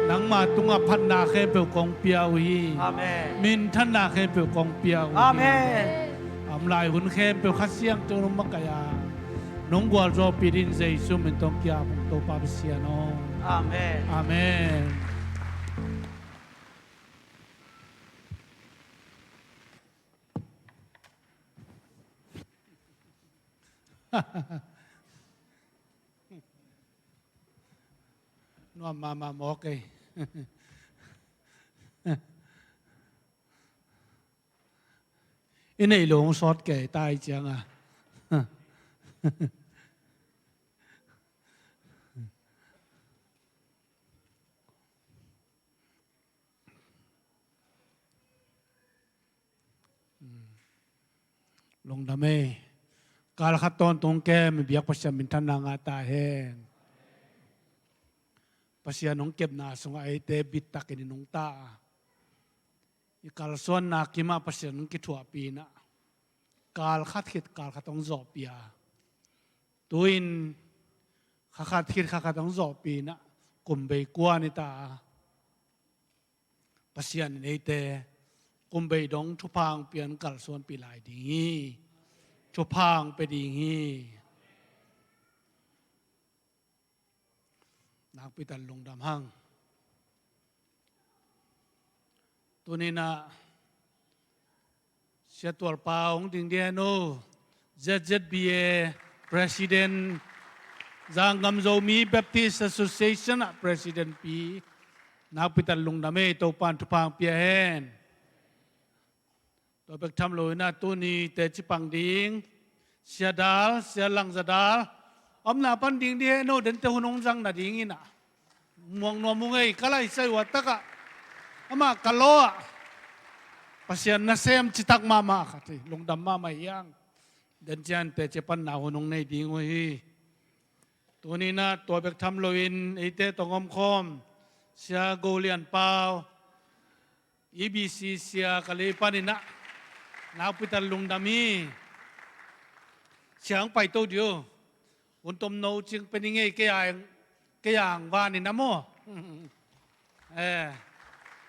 Nangmah tungah phatna khempeuh kong pia uh hi. Amen. Minthanna khempeuh kong pia uh hi. Amen. A om lai hun khempeuh Kha Siangtho nong makaih a, nong gualzawhpih dingin Jesu min tawh kiap ung, Topa Pasian aw. Amen. Amen. Nuam mahmah mawk ei. I neih lo hong sawt kei ta i cianga. Lungdam ei. Kal khat tawntung kem i biak Pasian minthanna ngah ta hen. Pasian hong kepna sungah eite bittakin i nungta a, i kalsuanna kimah Pasian hong kithuahpih inah, kal khat khit kal khat hong zawhpih a, tu-in kha khat khit kha khat hong zawhpih inah, kum bei kua ni ta a, Pasian in eite kum bei dong thupha hong pia in kalsuanpih lai ding hi. Thupha hong pia ding hi. Nakpi tak lungdam hang. Tuni-in ah Sia Tualpa hong ding ding hen uh, Z Z B A President, Zanggam Zomi Baptist Association ah President pi. Nakpi tak lungdam ei, Topa'n thupha hong pia hen. Tua bek tham lo-in ah tuni teci pang ding Sia Dal, Sia Langza Dal, Omna pan ding dih heh no, dente hun hong zang nadingin ah muang nuam ung ei, ka laisai uh a takah, amah ka law ah Pasian nasem citak mahmah khat hi. Lungdam mahmah hi hang. Den ciang teci panna hun hong nei ding uh hi. Tuni-in ah tua bek tham loin eite tawh hong omkhawm Sia Go Lian Pau, E B C sia ka lei panin ah nakpi tak lungdam hi. Sia hong paito dih uh. Hun tom no cing pen i ngei kei ang, kei ang vanin a maw? Eh,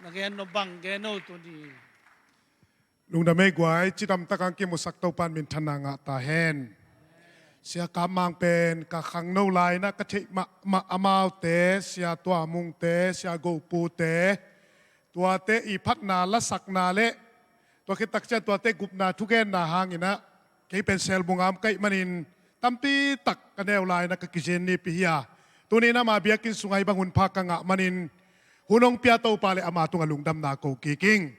na gen no bang gen no tuni. Lungdam ei guai, cidam tak hong kimusak Topa'n minthanna ngah ta hen. Sia Kap Mang pen ka khangno lai-in ah ka theih mahmah, amaute, Sia Tua Mungte, Sia Go Pute, tuate i phatna lasakna le tua khit tak ciang tuate gupna thugenna hangin ah kei pen Selbung a om ka hih manin tampi tak ka neu lai-in ah ka kizin nipi hi a, tuni-in amah biakinn sungah hih bang hunpha ka ngah manin hun hong pia Topa le ama tungah lungdamna ko kik ing.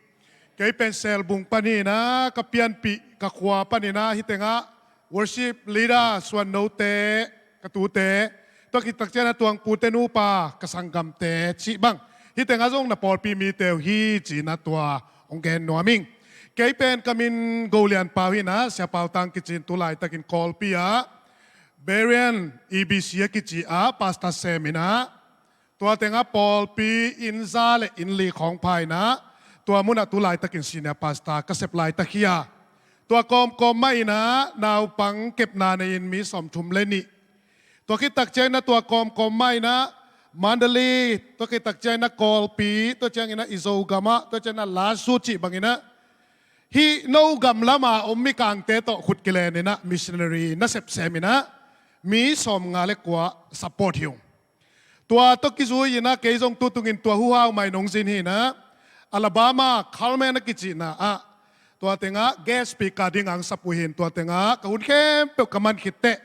Kei pen Selbung pan hi-in ah ka pianpih ka khua panin ah hih tengah worship leader suannote, ka tute, tua khit tak ciang ah Tuang Pute nupa, ka sanggamte cih bang, hih tengah zong na pawlpi mite uh hi ci-in ah tua hong gen nuam ing. Kei pen ka min Go Lian Pau hi-in ah, Sia Pau Tang kici-in tu laitakin Kawlpi ah Berean E B C a kici ah pastor sem in ah, tua tengah pawlpi inn za le inn li khawng pha in ah, tua munah tu laitakin senior pastor ka sep laitak hi a, tua kawmkawm mah in ah naupang kepna nei-in mi sawmthum le nih. Tua khit tak ciang in ah tua kawmkawm mah in ah Mandalay, tua khit tak ciang in ah Kawlpi, tua ciangin ah i Zogam ah, tua ciangin ah Lasu cih bangin ah hih no gam lamah om mikangte tawh khut kilen in ah missionary nasep sem in ah mi sawmnga le kua support hi ung. Tua tawh kizui in ah kei zong tutungin tua huhau mah in hong zin hi-in ah, Alabama Carmen a kicihna ah tua tengah guest speaker dingin hong sap uh hi-in, tua tengah ka hun khempeuh ka man khit teh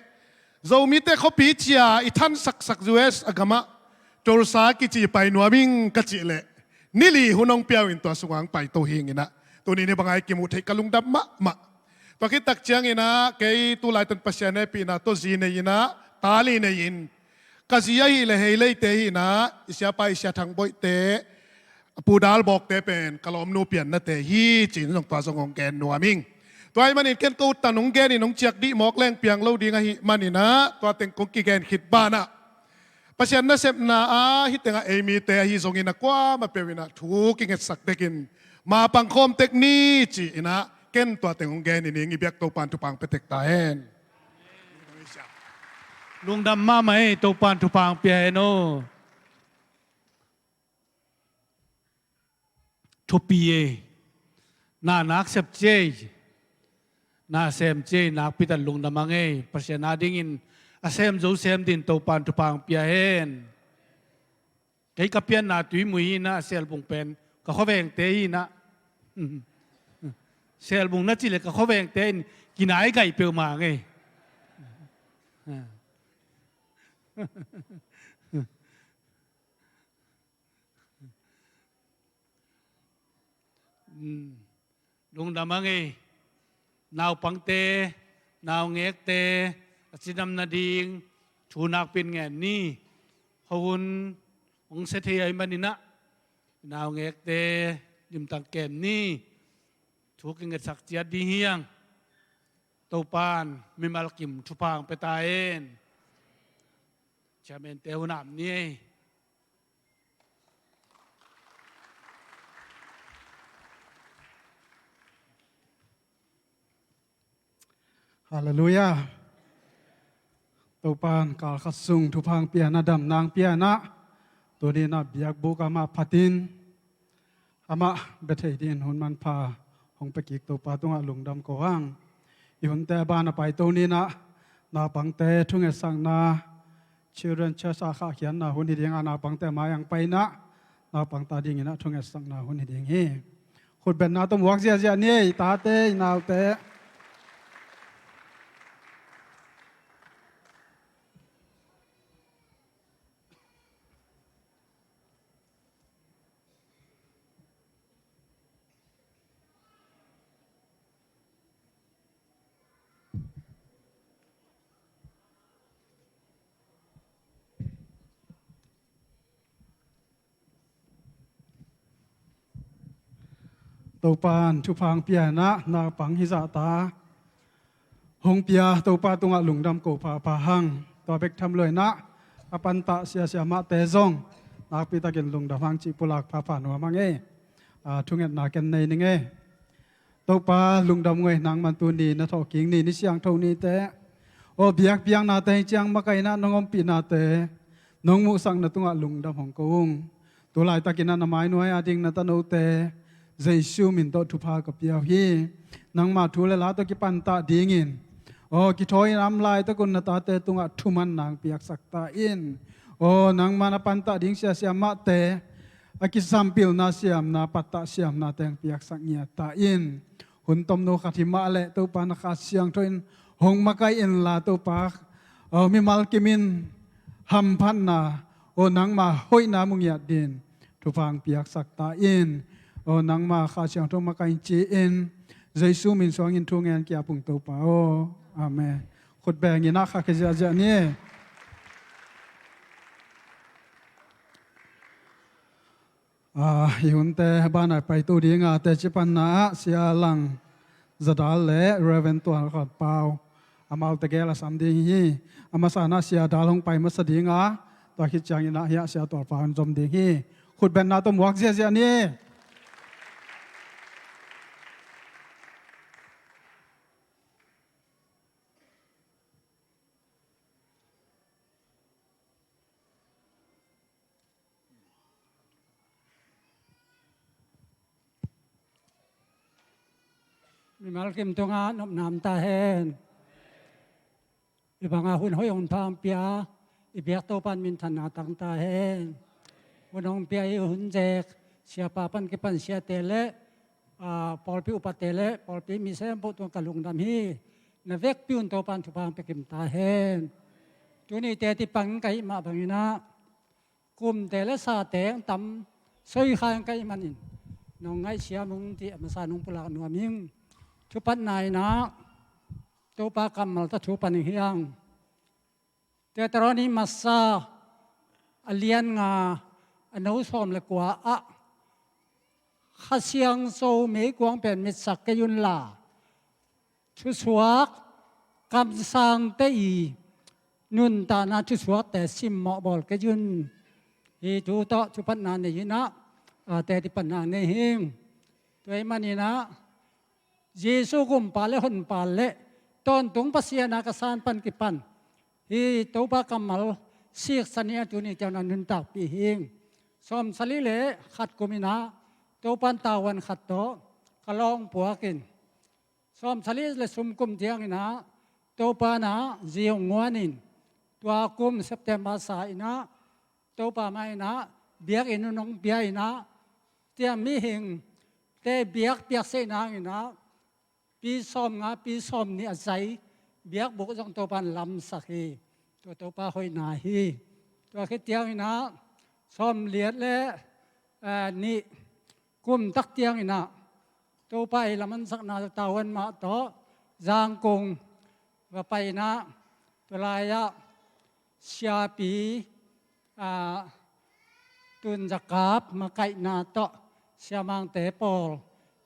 Zomite khuapi cia i thansaksak U S a gamah Tulsa kici pai nuam ing ka cih leh ni li hun hong pia uh in tua sungah hong paito hi ing in ah, tuni ni bangin i kimuh theih ka lungdam mahmah. Tua khit tak ciangin ah kei tu laitak Pasian hehpihna tawh zi nei in ah ta li nei in, ka zi ahih leh Hei Leite hi-in ah, i siapa i Sia Thang Boihte, a Pu Dal Bawkte pen ka lawmnu piannate hi ci-in zong tua zong hong gen nuam ing. Tua ahih manin ken ko tan hong gen in hong ciak dih mawk leng piang lo ding ahih manin ah tua teng kong kigen khit banah, Pasian nasepna ah hih tengah ei mite ahi zongin ah kuamah peuh in ah thu kingetsak tekin ma pangkhawm tek ni ci-in ah ken tua teng hong gen ning. I biak Topa'n thupha hong pia tek ta hen. Lungdam mahmah ei, Topa'n thupha hong pia hen aw. Thupi ei. Na nak sep ci ei. Na sem ci ei, nakpi tak lungdam hang ei. Pasian adingin a sem zo sem dingin Topa'n thupha hong pia hen. Kei ka pianna Tuimui hi-in ah, Selbung pen ka khuavengte hi-in ah. Selbung na cih leh ka khuavengte in kinai gai peuhmah hang ei. Lungdam hang ei. Naupangte, naungekte a cidam nading thu nakpi-in ngen ni. Khuahun hong sia thei ahih manin ah naungekte limtak kem ni. Thu kingetsak ciat ding hi hang. Topa'n mimal kim thupha hong pia ta hen. Chairman-te hun ap ni ei. Halleluiah. Topa'n kal khat sung thupha hong pia in ah, damna hong pia in ah, tuni-in ah biakbuk amah phatin amah bia thei dingin hun manpha hong pia kik Topa tungah lungdam ko hang. I hunte a ban a paito ni-in ah, naupangte thungetsakna, Children Church a khahkhiatna hun hi ding a, naupangte mai-ah hong pai in ah naupangte adingin ah thungetsakna hun hi ding hi. Khutbetna tawh muak ziahziah ni ei, i tate, i naute. Topan thupha hong pia in ah, naupang hi zahta hong pia Topa tungah lungdam ko phapha hang. Tua bek tham lo in ah, a pantah sia siamahte zong nakpi takin lungdam hang cih pulak phapha nuam hang e. Ah, thungetna ken nei ning e. Topa lungdam ngei, nangman tuni na thawhkik ni, ni siangtho nite, aw biakpiaknate hi ciang makaihna nong ompihnate nong muhsak na tungah lungdam hong ko ung. Tu laitakin ah na mainuai a ding na tanote Jesu min tawh thupha ka pia uh hi. Nangma thu le la tawh kipantah dingin, aw kithawi in a om laitakun na tate tungah thuman nang piaksak ta in. Aw nangma na pantah ding sia siamahte a kizampilna siamna, pattah siamna teng piaksak ngiat ta in. Hun tomno khat hi mah leh Topa na Kha Siangtho in hong makaih inla Topa, aw mimal kimin hamphatna, aw nangma hoihna mu ngiat din thupha hong piaksak ta in. Aw nangma Kha Siangtho makaih in ci-in Jesu min suangin thu ngen ki-ap ung Topa aw. Amen. Khut beng in ah kha khia ziahziah ni. Ah, i hunte banah paito dinga teci panna ah Sia Lang Za Dal le Reverend Tuan Khat Pau, amaute gel a sam ding hi. A masa in ah Sia Dal hong pai masa dinga, tua khit ciangin ah hiah Sia Tuan Pau in zom ding hi. Khutbetna tawh muak ziahziah ni. Mimal kim tungah nopna om ta hen. Hih banga hun hoih hong pia, i biak Topan minthanna tang ta hen. Hun hong pia i hun zek siapa pan kipan siate le, ah, pawlpi upate le pawlpi mi sempuh tung ka lungdam hi. Na vekpi un Topan thupha hong pia kim ta hen. Tuni teci pan ka hih mah bangin ah kumte le sate hong tam soi kha hong ka hih manin nong ngaihsiam ung cih a masa nong pulak nuam ing. Thupatna in ah Topa kammal tawh thu pan ing hi hang. Deuteronomy masa a lian nga, a neu sawm le kua ah, Kha Siangtho meikuang pen mitsak kei unla, thusuak kamsangte i nuntakna thusuakte simmawh bawl kei un. Hih thu tawh thupatna nei in ah, ah, teci panna nei hi ing. Tua ahih manin ah Jesu Kumpa le Honpa le tawntung Pasian a ka san pan kipan hih Topa kammal siksa ni a tuni ciang a nuntakpih hi ing. Sawmsagih le khat kum in ah Topan tavuan khat tawh ka lawng puak in, sawmsagih le sawmthum kum ciangin ah Topa in ah zi hong guan in, tua kum September sa in ah Topa mah in ah biakinn hun hong pia in ah, tua mihingte biakpiak sehna hangin ah pi sawmnga, pi sawmnih a zai biakbuk zong Topa in lamsak hi. Tua Topa hoihna hi. Tua khit ciangin ah sawmliat le, eh, nih kum tak ciangin ah Topa i lamansakna tavuan mah tawh Zangkong va pai in ah, tua lai-ah siapi, ah, Tun Za Kap makaihna tawh siamangte pawl,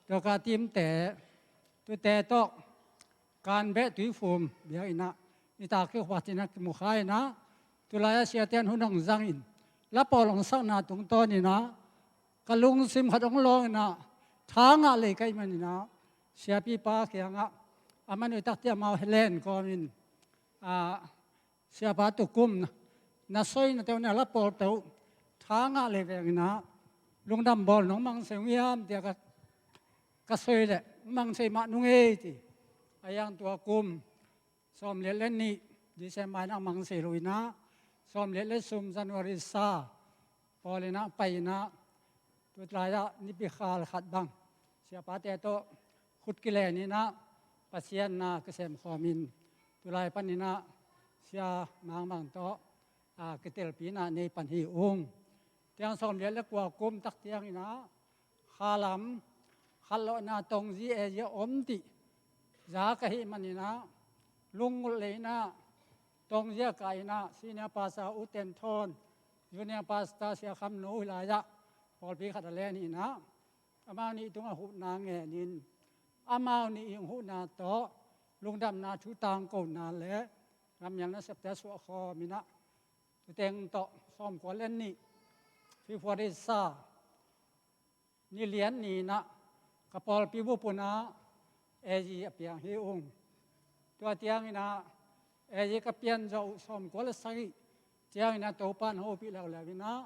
tua ka timte, tuate tawh Kanbeh Tuifum biakinn ah nitak kikhawm in ah kimu kha in ah, tu lai-ah siate in hun hong zang in, la pawl hong sakna tungtawn in ah ka lungsim khat hong lawng in ah, tha ngah lei ka hih manin ah siapipa kiangah, a man uh i takte amau Helen kawmin, ah, siapa, tu kum na, na soinate uh, na la pawlte uh tha ngah lei veng in ah, lungdam bawl nong mangngilh uh hiam ci-a ka, ka soi leh, mangngilh mah nung ei ci. A hiang tua kum sawmliat le nih December in ah mangngilh uh in ah, sawmliat le sawm January sa pawl in ah pai in ah, tu lai-ah nipi khal khat bang siapate tawh khut kilen in ah, Pasian na kisem khawm in, tu lai pan in ah sia Mang Mang tawh, ah, kitelpina nei pan hi ung. Ciang sawmliat le kua kum tak ciangin ah, khalam khatlawhna Tongzi area om cih za ka hih manin ah, lunggulh lei in ah Tongzi ah ka in ah, senior pastor U Ten Thawn, junior pastor Sia Kham No hi lai-ah pawlpi khat a len hi in ah, amau nih tungah huhna ngenin, amau nih in huhna tawh lungdamna thu tangkona le gam mial nasepte suahkhawm in ah, tuteng tawh sawmkua le nih February sa, ni lian ni in ah ka pawlpi bup un ah A G a piang hi ung. Tua ciangin ah A G ka pian zawh uh sawmkua le sagih ciangin ah Topa in hopih leuleu in ah,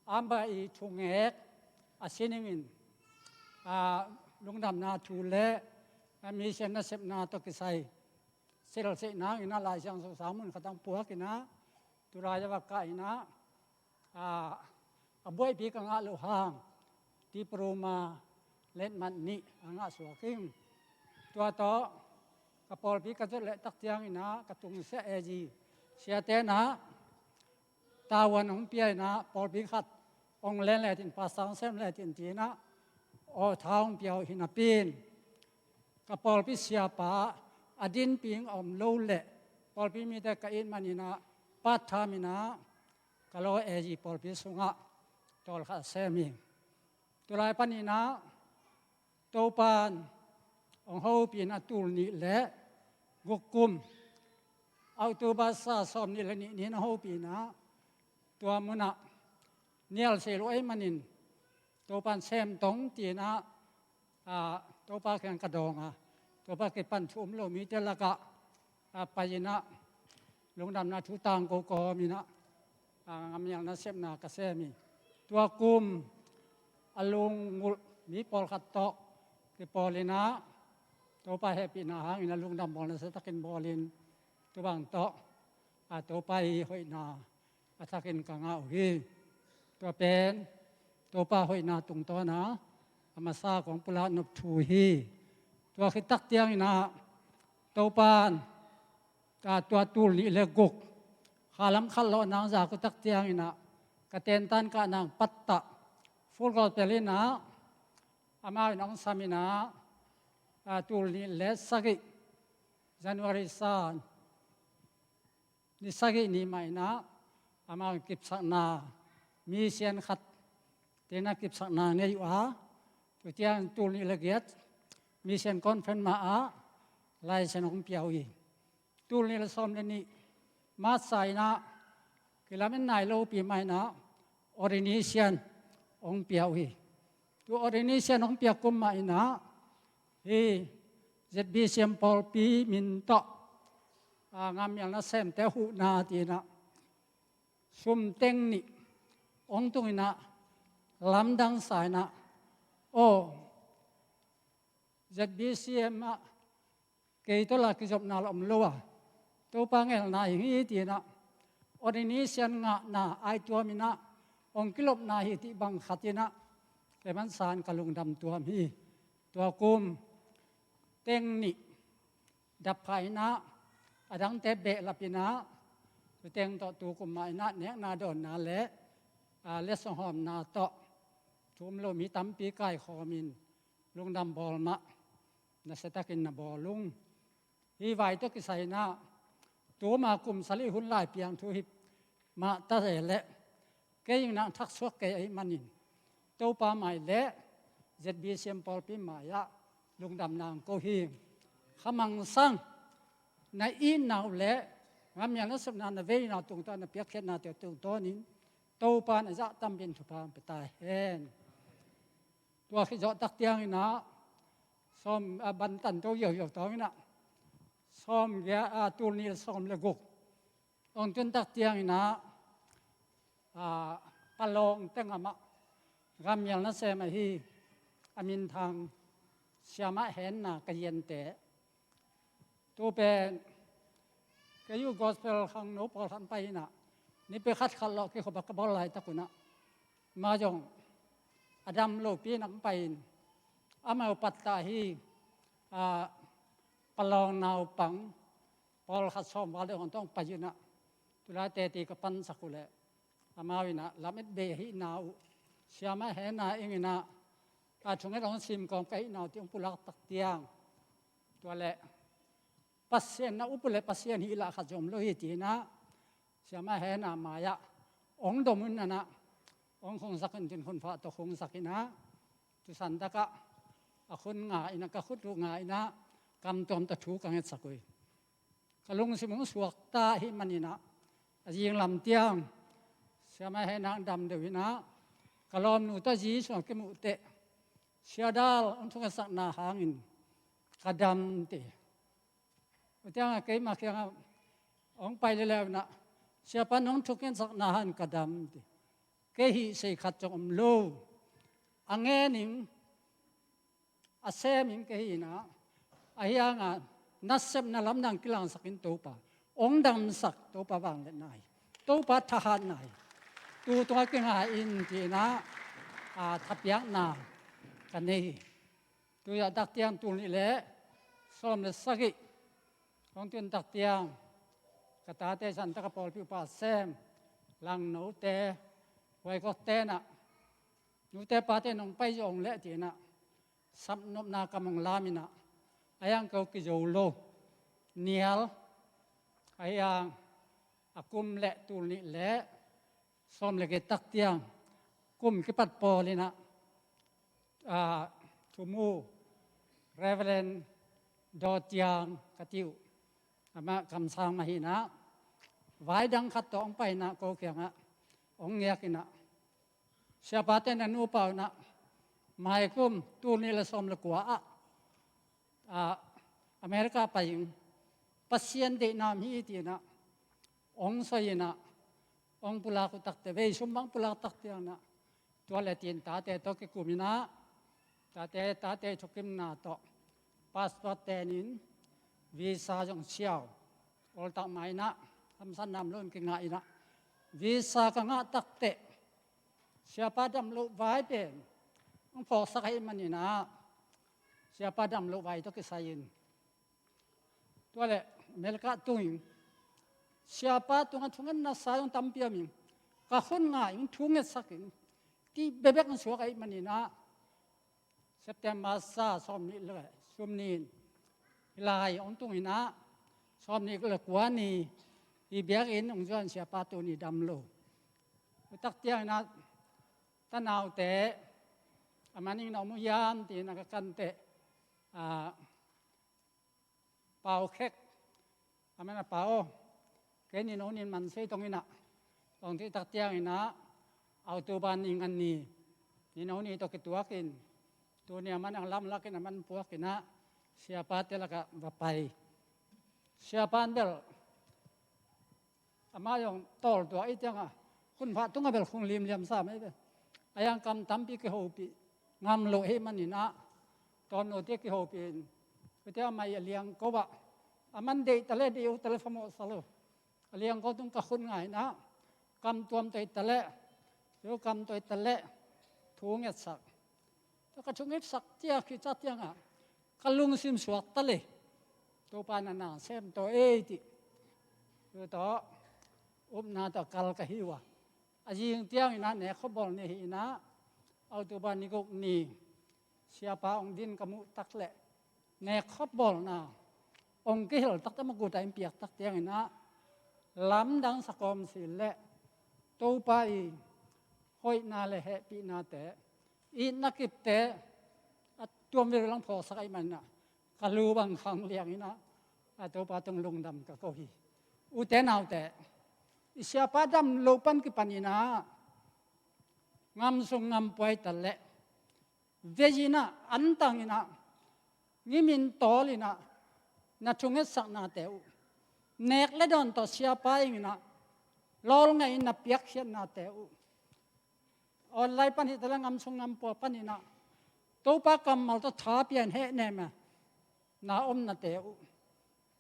amah i thungek a siningin, a, lungdamna thu le a mission nasepna tawh kisai selseih nangin ah Lai Siangtho sang mun khat ah puak in ah, tulai a va kah in ah, a, a buaihpi ka ngah loh hang diploma letmat nih a ngah suak ing. Tua tawh ka pawlpi ka zot leh tak ciangin ah ka tungsiah A G siate in ah tavuan hong pia in ah, pawlpi khat hong len lecin, pastor hong sem lecin ci-in ah, aw, tha hong pia uh hi napi in, ka pawlpi siapa a dinpih a om lo leh pawlpi mite ka it manin ah, part time in ah ka law A G pawlpi sungah tawlkhat sem hi. Tulai panin ah Topa in hong hopih in ah tul nih le guk kum, October sa sawmnih le nih ni-in hong hopih in ah, tua mun ah nial se lo ahih manin Topa in sem tong ci-in ah, a, Topa kiang ka dawng a, Topa kipan thu um lo mite lakah, a, pai in ah lungdamna thu tangko kawm in ah, a, gam mial nasepna ka sem hi. Tua kum a lungngulh mi pawlkhat tawh kipawl in ah, Topa hehpihna hangin ah lungdam bawl nasia takin bawlin, tua bang tawh, a, Topa i hoihna a thakin ka ngah uh hi. Tua pen Topa hoihna tungtawn a, a masa kong pulak nop thu hi. Tua khit tak ciangin ah Topa in, a, tua tul nih le guk, khalam khat lawh nang zak uh tak ciangin ah ka tentan kah nang pattah Full Gospel in ah amau in hong sam in ah, a, tul nih le sagih January sa ni sagih ni mah in ah amau in kipsakna, mission khat ci-in ah kipsakna ngei uh a, tu ciang tul nih le giat mission conference mah ah license hong pia uh hi. Tul nih le sawm le nih March sa in ah kilamen nai lopi mah in ah ordination hong pia uh hi. Tu ordination hong pia kum mah in ah hih Z B C M pawlpi min tawh, a, gam mial nasemte huhna ci-in ah sum teng nih hong tung in ah, lamdang sa in ah, aw, Z B C M ah kei tawh la kizopna la om lo a, Topa ngelna hi ing ci-in ah, ordination ngahna aituam in ah hong kilopna hi cih bang khat in ah, kei man san ka lungdam tuam hi. Tua kum teng nih dap phah in ah, a dangte behlap in ah, tu teng tawh tu kum mah in ah nekna dawnna le, a, letsong hawmna tawh thu um lo mi tampi kaikhawm in lungdam bawl mah nasia takin na bawl ung. Hih vai tawh kisai in ah, tuma kum sali hun lai piang thu hi mah ta leh, kei in ah thaksuak kei ahih manin Topa mai le Z B C M pawlpi mai ah lungdamna hong ko hi. Kha mangsang na itna uh le gam mial nasepna na veina tungtawn, na piakkhiatnate tungtawnin Topa in a zah tampi in thupha hong pia ta hen. Tua khit zawh tak ciangin ah sawm, a, bantan to yoyo tawng in ah sawm giat, a, tul nih le sawm le guk hong tun tak ciangin ah, a, Palawng teng amah gam mial nasem ahi, a minthang Siamah Henna ka yente. Tu pen kei uh gospel khangno pawlkhat pai in ah, nipi khat khat lawh kikhop a ka bawl laitak un ah, amah zong a dam lopi in ah hong pai in, amah uh pattah hi, a, Palawng naupang pawlkhat sawm val deuh hong tawh hong pai in ah, tulai teci ka pansak uh leh amau in ah lamet bei ahihna uh, Siamah Henna ing in ah, a, thunget hong sim kawm ka hihna uh cih hong pulak tak ciang, tua leh Pasian na up uh leh Pasian hih lah khat zong om lo hi ci-in ah, Siamah Henna mai ah hong dom un ah, hong khungsak in, tin khunfah tawh khungsak in ah, Tuisan takah a khut nga in ah, ka khut uh nga in ah, kam tuam tawh thu ka ngetsak uh hi. Ka lungsim hong suakta ahih manin ah, a zinglam tiang Sia Mai Hei Nang dam deuh in ah, ka lawmnu tawh zi sungah kimuh teh Sia Dal hong thungetsakna hangin ka dam, ci. Tua ciangah keimah kiangah hong pai leuleu in ah, Siapa nong thungetsakna hangin ka dam, ci. Kei hih sei khat zong om lo. A ngen ing, a sem ing kei hi in ah, ahi hangah nasepna lamdang kilangsak in Topa hong damsak, Topa vangliatna hi, Topa thahatna hi. Tu tungah kinga in, ci in ah, a, thapiakna ka nei hi. Tui-ah tak ciang tul nih le sawm le sagih kong tun tak ciang, ka tate san tak a pawlpi upa sem, Langnote, Huaikokte in ah, nute pate nong pai zong leh, ci in ah, sapnopna kam hong lam in ah, a hiang ko kizo lo, nial, a hiang a kum le tul nih le sawm le giat tak ciang, kum kipat pawl in ah, a, thumu Reverend Daw Tiang ka ci uh, amah kamsang mah hi in ah, vai dang khat tawh hong pai in ah, ko kiangah hong ngiak in ah, Siapate na nupa uh in ah, mai kum tul nih le sawm le kua ah, a, America pai ing, Pasian deihna om hi, ci in ah hong soi in ah, hong pulak uh tak teh, vei sum bang pulak tak ciang in ah, tua le tin tate tawh kikum in ah, tate, tate thukimna tawh, passport ten in, visa zong siau, oltak mah in ah, hamsatna om lo in kingah in ah, visa ka ngah tak teh, Siapa dam loh vai pen hong phawksak ahih manin ah, Siapa dam loh vai tawh kisai in, tua le America tung ing, Siapa tungah thungetna sa zong tampi om ing, ka khut nga ing, thu ngetsak ing, cih bekbek in suak ahih manin ah, September sa sawm nih le sawm nih in, hih lai hong tung in ah, sawm nih le kua ni, hih biakinn hong zuan Siapa tuni dam lo. Tua tak ciang in ah, tanaute, a manin na om uh hiam, ci in ah ka kan teh, a, Pau Khek, a man a Pau, kei ni no nin man sei tong in ah, tong cih tak ciang in ah, October ni ngan ni, ni no ni tawh kituak in, tuni a man a lamlak in a man puak in ah, Siapate lakah va pai. Siapa in bel, amah zong tawltuah i ciangah, hun phah tungah bel khung limliam sa mai ve. A hiang kam tampi kihopih ngam loh ahih manin ah, tawmno te kihopih in, tua ciang amah i a liangko ah, a man deih ta le, deih uh ta le phamawh sa lo. A liangko tung ka khut nga in ah, kam tuam toi ta le, yo kam toi ta le, thu ngetsak. Tua ka thu ngetsak ciang, khitsa ciangah, ka lungsim suak ta le, Topa na na sem tawh ei, ci. Tua tawh upna tawh kal ka hi uh a, a zing ciang in ah nekkhop bawl ni hi in ah, October ni guk ni Siapa hong din ka muh tak le, nekkhop bawlna hong kihel tak teh, ma guta in piak tak ciang in ah, lamdang sa kawm si le, Topa i hoihna le hehpihnate, itna kipte a tuam veve lang phawksak ahih manin ah, ka lu bang khang liang in ah, a Topa tung lungdam ka ko hi. Ute naute, i Siapa dam loh pan kipan in ah, ngam sung ngam pua i ta le, vei in ah, antang in ah, ngimin tawl in ah, na thungetsaknate uh, nek le dawn tawh Siapa ing in ah, lawl ngei in na piakkhiatnate uh, online pan hi ta le, ngam sung ngam pua pan in ah, Topa kammal tawh tha pia in hehnem a na omnate uh,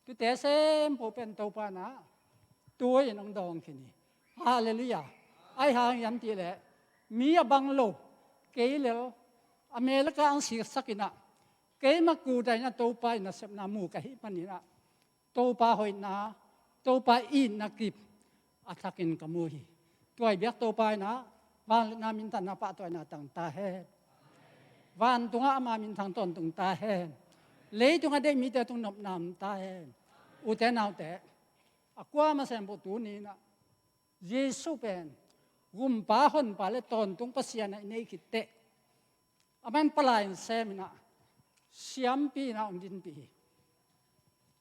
tuate sempuh pen Topa in ah tui in hong dawng khin hi. Halleluiah. Ahi hang hiam cih leh, mi a bang lo, kei lel, America ang siksak in ah, keima guta in ah Topa i nasepna mu ka hih manin ah, Topa hoihna, Topa itna kip a thakin ka mu hi. Tua i biak Topa in ah, vangliatna, minthanna, pahtawina tang ta hen. Vantungah ama minthang tawntung ta hen. Leitungah deih mite tung nopna om ta hen. Ute naute, a kuamah sempuh tuni in ah, Jesu pen gumpa, honpa le tawntung Pasian a i neih khit teh, Aman palai in sem in ah, siampi in ah hong dinpih hi.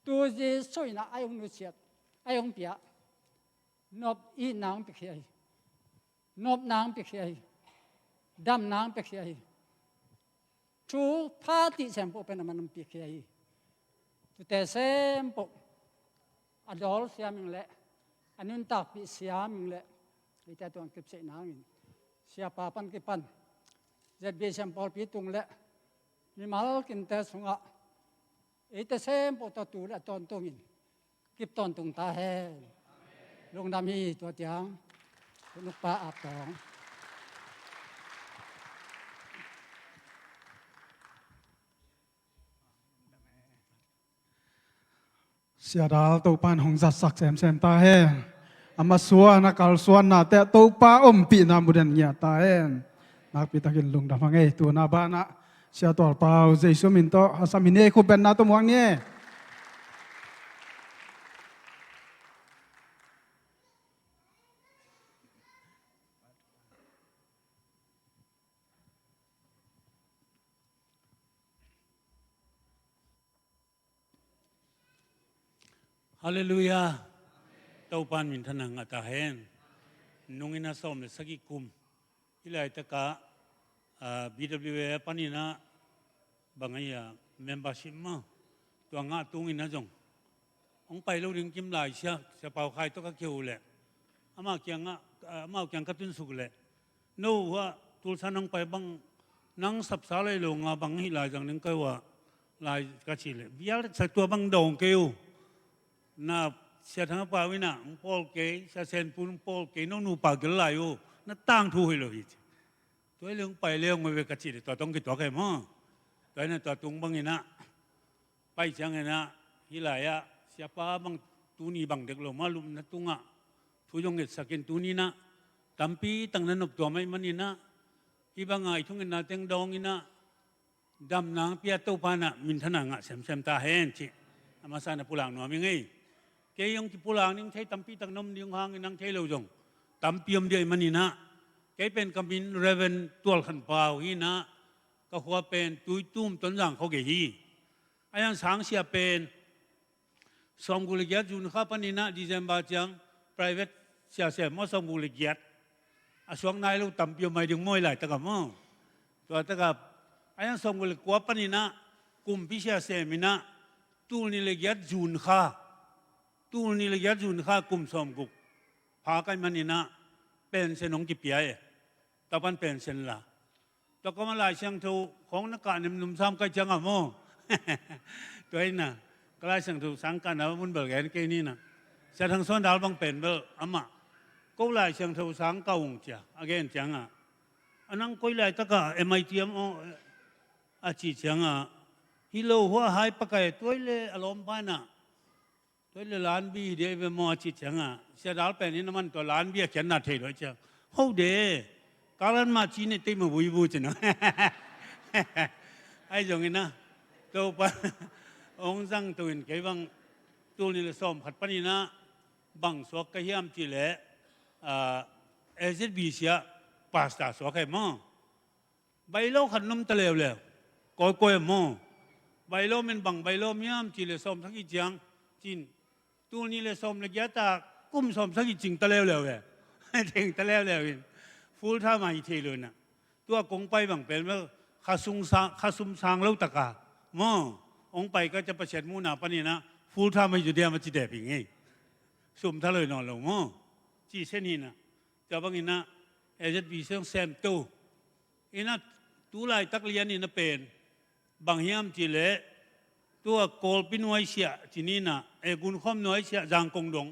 Tu Jesuh in ah a hong nusiat, a hong pia, nop itna hong piakhia hi. Nopna hong piakhia hi. Damna hong piakhia hi. Thu pha tih sempoh pen aman hong piakhia hi. Tute sempoh a dawl siam ing leh, a nuntakpih siam ing leh, eite a tuang kipsehna hangin, siapa pan kipan Z B C M pawlpi tung leh mimal kinte sungah eite sempoh tawh tu leh a tawntungin kip tawntung ta hen. Lungdam hi. Tua tiang, nukpa Ap Tawng. Sia Dal, Topa in hong zatsak semsem ta hen. A masuan a kalsuannate ah Topa ompihna mudan ngiat ta hen. Nakpi takin lungdam hang ei. Tuna banah Sia Tual Pau, Jesu min tawh a sam hi ni, khut bengna tawh muang ni. Halleluiah. Topa in minthanna ngah ta hen. Nungin a sawm le sagih kum, hih laitakah, ah, B W A panin ah bang ahi a, membership maw, tua ngah tungin ah zong hong pai lo ding kim lai sia, Sia Pau Khai tawh ka kihou leh, amah kiangah, ah, amau kiang ka tunsuk leh, no hua tulsa nang pai bang, nang sapsa lai lo nga bang hih lai zang ding ka hua lai ka cih leh, bial sa tua bang dawng kei uh. Na Sia Thang Pau in ah hong pawl kei, Sia Sen Pun hong pawl kei, no nupa gel lai uh, na tangthu hoih lo hi ci. Tua hi leh hong pai le hong ve ka cih leh tua tawh kituak hi maw. Tua hi na tua tung bangin ah pai ciangin ah, hih lai-ah siapa bang tuni bang dek lo mah lupna tungah thu zong ngetsakin tuni in ah tampi tak na noptuam ahih manin ah, hih banga i thungetna teng dawngin ah damna hong pia Topa in ah minthanna ngah semsem ta hen cih a masa na pulak nuam ing ei. Kei hong kipulak ning thei tampi tak na om ding hangin nang thei lo zong tampi om ding ahih manin ah, kei pen ka min Reverend Tual Khan Pau hi in ah, ka khua pen Tuitum, Tonzang khua gei hi. A hiang sang sia pen sawmguk le giat June kha panin ah December ciang private sia sem maw, sawmguk le giat. A suak nai lo tampi om mai ding maw hih laitakah maw. Tua takah a hiang sawmguk le kua panin ah kumpi sia sem in ah tul nih le giat June kha, tul nih le giat June kha kum sawmguk pha ka hih manin ah pension hong kipia e. Tua pan pension la. Tua kawmah Lai Siangtho khawng na kah nemnum sam ka hih ciangah maw. Tua hi na, ka Lai Siangtho sang kahna mun bel gen kei ni na. Sia Thang Suan Dal bang pen bel amah, ko Lai Siangtho sang kah ung cia a gen ciangah, a nang koi laitakah M I T M aw a cih ciangah, hi lo hua hai pakai, tua hi leh a lawm pa in ah, tua hi leh lanbi hi ding hi ve maw a cih ciangah, Sia Dal pen in a man tua lanbi a khiatna thei lo a ciang, ho de, kalan mah ci ne tei mah buibu ci na. Ahi zongin ah Topa hong zangto in kei bang tul nih le sawm khat panin ah bang suak ka hiam cih leh, ah, A Z B C ah pastor suak hi maw. Bailo khat na om ta leuleu. Kawikawi a maw. Bailo men bang bailo miam cih leh sawm sagih ciang cin. Tul nih le sawm le giat a kum sawm sagih cing ta leuleu ve. Cing ta leuleu in. Full time a hi thei lo in ah. Tua kong pai bang pen bel kha sum sang, kha sum sang lo taka maw. Hong pai ka cia Pasian muhna panin ah full time a hi zaw diam a ci dep hi ngei. Sum tha lo hi nawn lo maw. Ci sen hi na. Tua bangin ah A Z B C hong sem to. In ah tu laitak lian in a pen bang hiam cih leh, tua Kawlpi nuaisiah ci ni na, e, Gunkhawm nuaisiah Zangkong dong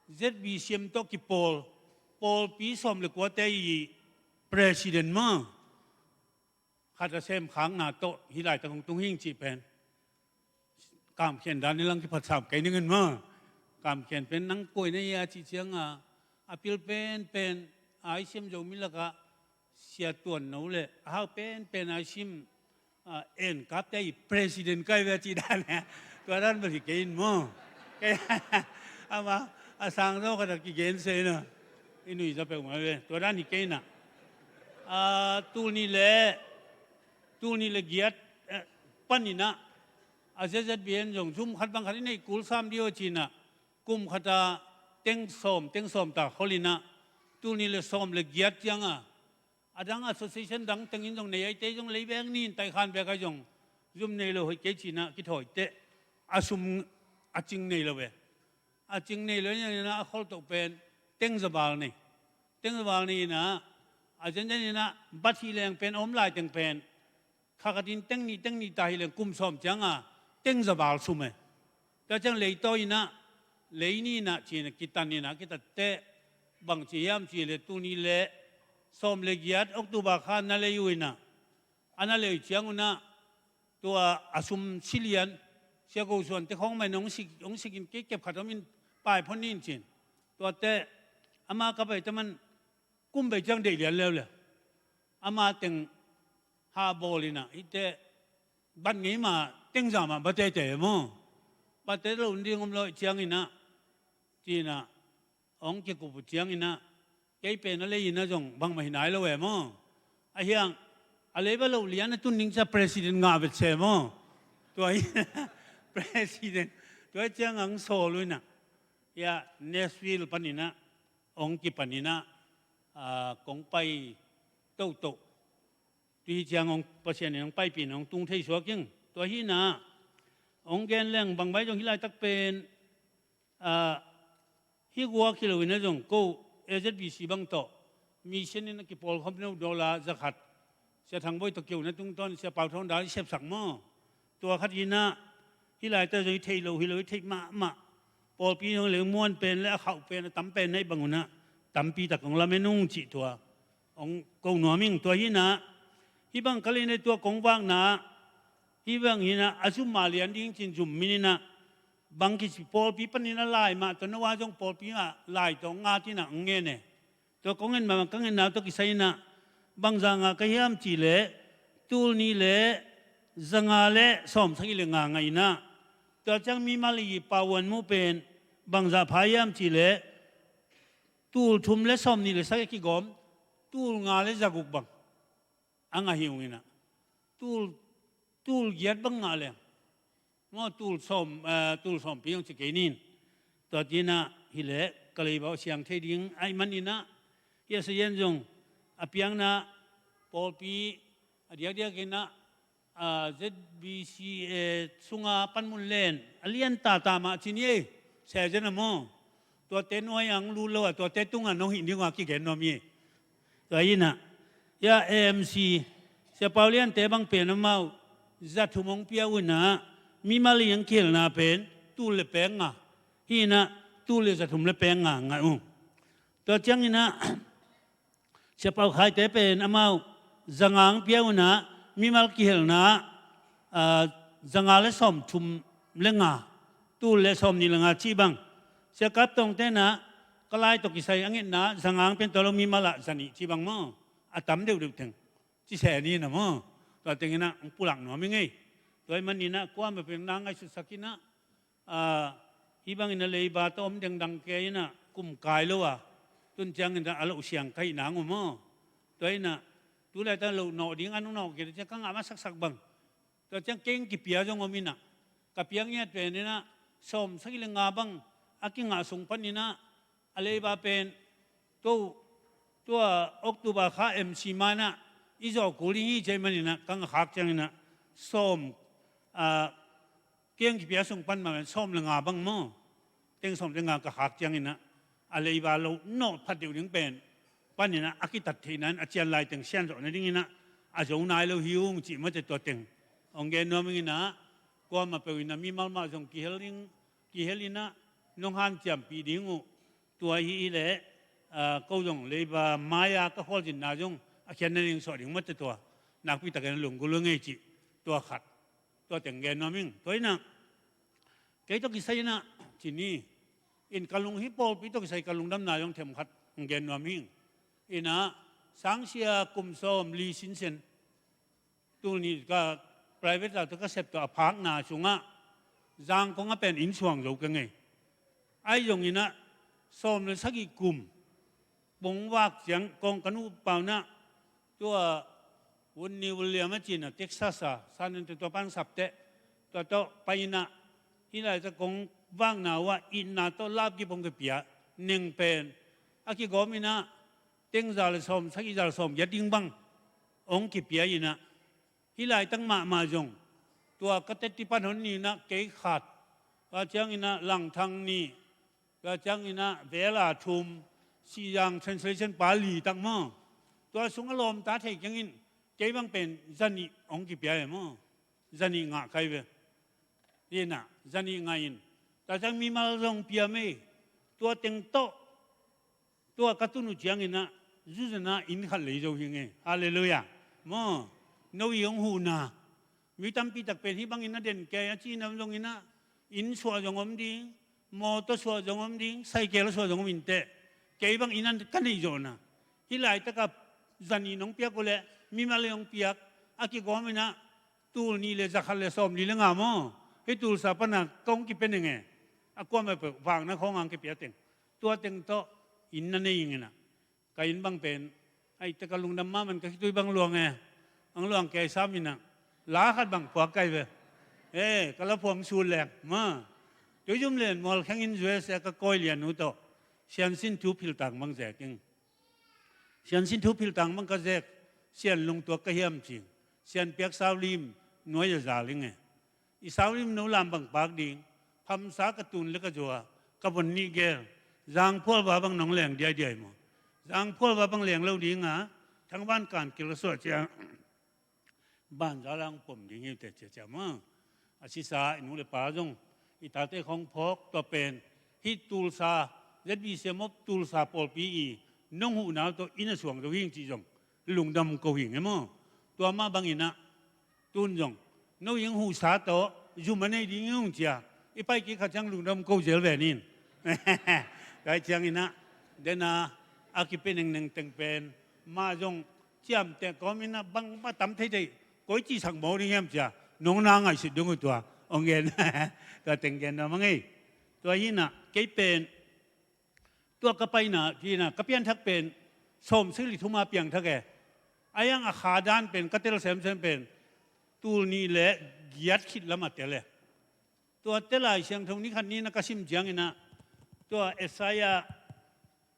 Z B C M tawh kipawl, pawlpi sawm le kuate i president maw. Khat a sem khakna tawh hih laitak hong tung hing cih pen Kam Khian dan i lang kiphat sam kei ning in maw. Kam Khian pen nang koi na hia cih ciangah, a pil penpen a i sim Zomi lakah Sia Tuan No le a hau penpen a i sim, ah, en kapte i president kai ve a cih dan e. Tua dan bel hi kei in maw. Kei ama a sang zaw khat a kigen se in a, i nui zaw peuhmah ve. Tua dan hi kei in ah, ah, tul nih le tul nih le giat, eh, paninah a Z Z B N zong zum khat bang khat i neih kul sam dih aw cinah kum khata teng sawm, teng sawm ta kholinah tul nih le sawm le giat cianga a dang association dang tengin zong nei aite zong lei bek nin taikhan bek ai zong zum nei lo hoih kei cinah kithawi teh a sum a cing nei lo ve. A cing nei lo inah a kholtoh pen teng zaval nei. Teng zaval nei inah a zenzen inah bat hi leng pen a om lai teng pen kha khatin teng nih teng nih ta hi leng kum sawm cianga teng zaval sum e. Tua ciang leitaw inah lei ni inah cinah kitan inah kitat teh bang ci hiam ci le tul nih le sawm le giat October kha na lei uh inah a na lei ciang unah tua a sum silian sia ko suan te khawng mai nong sik, hong sikin kei kep khat om in pai phon in cin. Tua teh ama ka pai taman kum bei ciang deih lian leuleu. Ama teng ha bawl inah i teh bat ngei ma teng za mah ba tete maw? Ba te lo ding om lo ciang inah cinah hong kikup uh ciang inah kei pen a lei inah zong bangmah hi nai lo e maw? A hiang a lei ba loh lian a tun ding cia president ngah vet se maw? Tua hi president tua hi ciang ang sawl uh inah ia Nashville paninah hong kipaninah a kong pai tohtoh. Tua hi ciang hong Pasian in hong paipih inah hong tung thei suak ing. Tua hi inah hong gen leng bang bai zong hi laitak pen a hih guak hi lo inah zong ko A Z B C bang tawh mission inah kipawlkhawm no dollar za khat Sia Thang Bawi tawh kiuna tungtawn Sia Pau Thawng Dal i sepsak maw? Tua khat inah hi laitak zong i theih lo hi lo i theih mahmah pawlpi hong leng muan pen le a khauh pen a tam pen na i bang unah tampi tak hong lamen ung cih tua hong ko nuam ing. Tua hi inah hih bang ka lei inah tua kong vakna hih bang hi inah a zum mah lian ding cin zum min inah bang kici pawlpi panin a lai mah tawh no a zong pawlpi mah lai tawh ngat inah hong ngen e. Tua kong ngen mah bang ka ngen nau tawh kisai inah bangza ngah ka hiam ci le tul nih le zanga le sawm sagih le nga ngah inah tua ciang mimal i pawan mu pen bangza pha hiam ci le tul thum le sawm nih le sagih kigawm tul nga le zaguk bang a ngah hi ung inah tul tul giat bang ngah leng maw tul sawm, eh, tul sawmpi hong ci kei nin. Tua tinah hi leh ka leiba uh siang thei ding ahih man inah hi a sayan zong a piangna pawlpi a diakdiak inah a Z B C A sunga panmun len a lian tata mah ci ni ei. Sezen a maw? Tuate nuai ang lut lo a tuate tungah nong hih ding uh a kigen nuam hi. Tua inah ia A M C Sia Pau Liante bang pen amau za thum hong pia uh inah mimal i ang kihelna pen tul le peng nga hi inah tul le za thum le peng nga ngah uh. Tua ciang inah Sia Pau Khaite pen amau zanga ang pia uh inah mimal kihelna ah, zanga le sawm thum le nga tul le sawm nih le nga cih bang. Sia Kap Tawngte inah ka lai tawh kisai a ngetna zanga ang pen tua lo mimal ah za nih cih bang maw? A tam deuhdeuh teng ci se ni na maw? Tua teng inah ang pulak nuam i ngei. Tua ahih man inah kuamah pen na ngaihsutsak inah ah, hih bangin a leiba tawh om dengdang kei inah kum kai lo a tun ciangin a loh siang ka hih nang uh maw? Tua inah tu laitah loh nawh ding a nunawh kei ciang ka ngah masaksak bang. Tua ciang keng kipia zong om inah ka piang ngiat pen inah sawm sagih le nga bang a kingah sung pan inah a leiba pen tua, tua October kha M C ma inah i zawh kul ding hi cih ahih man inah ka ngakhak ciang inah sawm ah, keng kipia sung pan mah pen sawm le nga bang maw? Teng sawm teng nga ka khak ciang inah a leiba loh nawh phat deuh ding pen pan inah a kitat theihna in a cian lai teng sian zawh nading inah a zo nai lo hi ung cih mate tua teng hong gen nuam ing inah kuamah peuh inah mimal mah zong kihel ding kihel inah nong hanciampih ding uh. Tua hi hi leh ah, ko zong leiba mai-a ka khualzinna zong a khiat nading sawh ding mate tua nakpi takin a lunggulh uh ngei cih tua khat. Tua teng gen nuam ing. Tua inah kei tawh kisai inah ci ni in ka lung hi pawlpi tawh kisai ka lungdamna zong themkhat hong gen nuam ing. Inah sangsia kum sawm li sinsen tul nih ka private zah tawh ka sep tawh a phakna sungah Zangkong a pen inn suang zo ka ngei. Ahi zong inah sawm le sagih kum pong vak ciang kong ka nu pau inah tua Vun ni vun liam a cina Texas a, San Antonio tua pan sapteh, tua tawh pai inah, hih laitak kong vakna uh ah itna tawh lapkip hong kipia, neng pen, a kigawm inah, teng za le sawm, sagih za le sawm, giat ding bang, hong kipia inah, hih laitak mahmah zong, tua ka teti pan hon ni inah, kei khat, tua ciang inah, langthang nih, tua ciang inah, vela thum, sihzang translation pa li tak maw. Tua sung a lawmta thei keng in, kei bang pen, zanih hong kipia e maw. Zanih ngah kai ve. Inah, zanih ngah in. Tua ciang mimal zong pia mei. Tua teng tawh, tua ka tun uh ciang inah, zuzana inn khat lei zo hi nge. Halleluiah. Maw, no i hong huhna. Mi tampi tak pen hih bangin a den kei a ci nam zong inah, inn suah zong om ding, mawtaw suah zong om ding, saikel suah zong om inteh. Kei bang inn a ka neih zawhna. Hih laitaka zanih nong piak uh leh, mimal i hong piak, a kigawm inah, tul nih le za khat le sawm li le nga maw. Hih tulsa pana kong kipia neng e. A kuamah peuh, vakna khawng ang kipia teng. Tua teng tawh, inn na nei ing inah. Ka inn bang pen, ai, te ka lungdam mahmah, ka khitui bang luang e. Ang luang kei sam inah. La khat bang phuak kai ve. E, ka la phuang sul leng. Maw. Tuizum len mual kheng in U S A ka kawi lian uh tawh. Siansin thu philtang bang zek ing. Siansin thu philtang bang ka zek. Sian lungtuak ka hiam cing. Sian piak sau lim nuai a zal ing e. I sau lim no lam bang pak ding, phamsa ka tun le ka zua, ka von nih gel, zangphual va bang nong leng diaidiai maw. Zangphual va bang leng lo ding a, thangvan kan kil ka suah ciang, banza lang pom ding hi uh teh ciacia maw. A sisa, i nu le pa zong, i tate khong phawk, tua pen, hih tulsa, Z B C M of tulsa pawlpi i, nong huhna uh tawh, inn a suang zo hing cih zong, lungdam ko hing e maw. Tua mah bang inah, tun zong, no i hong huhsa tawh, zum a nei ding i hong cia, i pai kik khat ciang lungdam ko zel ve nin. Kai ciang inah, dena, a kipia nengneng teng pen, mah zong, ciamteh kawm inah, bang mah tam theithei, koi cihsak maw ding hiam cia, nong na ngaihsut dong uh tua, hong gen, tua teng gen na mang ei. Tua hi inah, kei pen, tua ka paina, kina, ka pianthak pen, sawm sili thuma piangthak e. A yang a kha dan pen, ka tel semsem pen, tul nih le giat khit lam a tel e. Tua te Lai Siangtho ni khat ni na ka sim ciang inah, tua Isaiah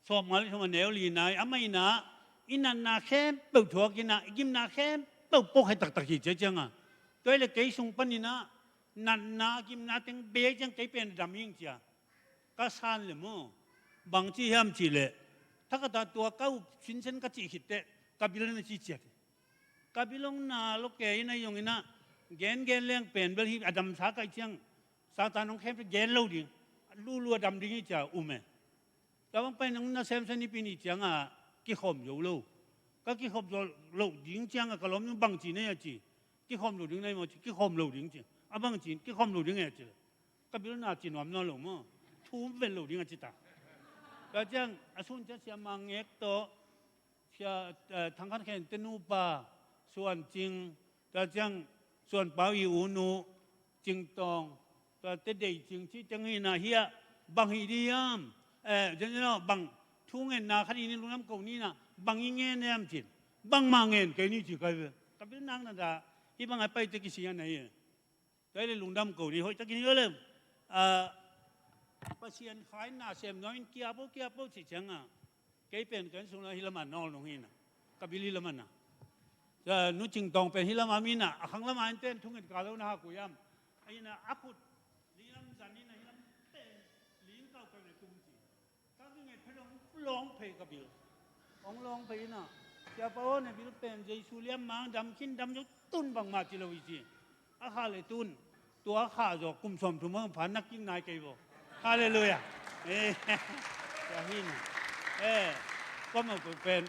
sawm nga le thum a neu li nai, amah inah, i natna khempeuh thuak inah, i gimna khempeuh pawkhia taktak hi cia ciang a. Tua hi le kei sung pan inah, natna, gimna teng bei ciang kei pen a dam hing cia. Ka san le maw. Bang ci hiam cih leh. Thakhat a tua ka up sinsen ka cih khit teh. Ka bil na ci ciat. Ka bil hong na lo kei inah zong inah. Gen gen leng pen bel hi a damsa kaih ciang. Satan hong khem teh gen lo ding. Lulu a dam ding hi cia um e. Tua bang pai nong na semsem nipi nih ciang a kikhawm zo lo. Ka kikhawm zo lo ding ciang a ka lawm bang ci na hi a ci. Kikhawm lo ding na hi maw ci. Kikhawm lo ding ci. A bang ci kikhawm lo ding e a ci. Ka bil na ci nuam nawn lo maw. Thum ven lo ding a ci ta. Tua ciang a sun cia sia ma ngek tawh, sia, eh, Thang Khan Khen te nupa, Suan Cing, tua ciang Suan Pau i u nu, Cing Tawng, tua te Dei Cing ci ciang hi na hiah, bang hi di hiam? Eh, General, bang thu ngenna khat i ni lungdam ko ni na, bang i ngen hiam cin. Bang mah ngen kei ni ci kai ve. Ka bil nak na ta, hi bang a pai te kisi a na hi. Tua hi le lungdam ko ni, hoih takin hi le, ah, Pasian khaina sem nuam in kia po, kia po ci ciang a. Kei pen kan sung la hi lam a nawl nung hi na. Ka bil hi lam a na. Tua Nu Cing Tawng pen hi lam a mi na, a khang lam a in ten thung in ka lo na ha ku yam. A hi na a khut, li lam zan hi na hi lam pen, li in kau kau le tum ci. Ka kinget phet hong lawng phei ka bil. Hong lawng phei na. Sia pa aw na bil pen Jesu liam mang dam khin dam zo tun bangmah ci lo hi ci. A kha le tun. Tua a kha zaw kum sawm thum hong pha nak kin nai kei bo. Halleluiah. Eh, tua hi na. Eh, tua mah pen.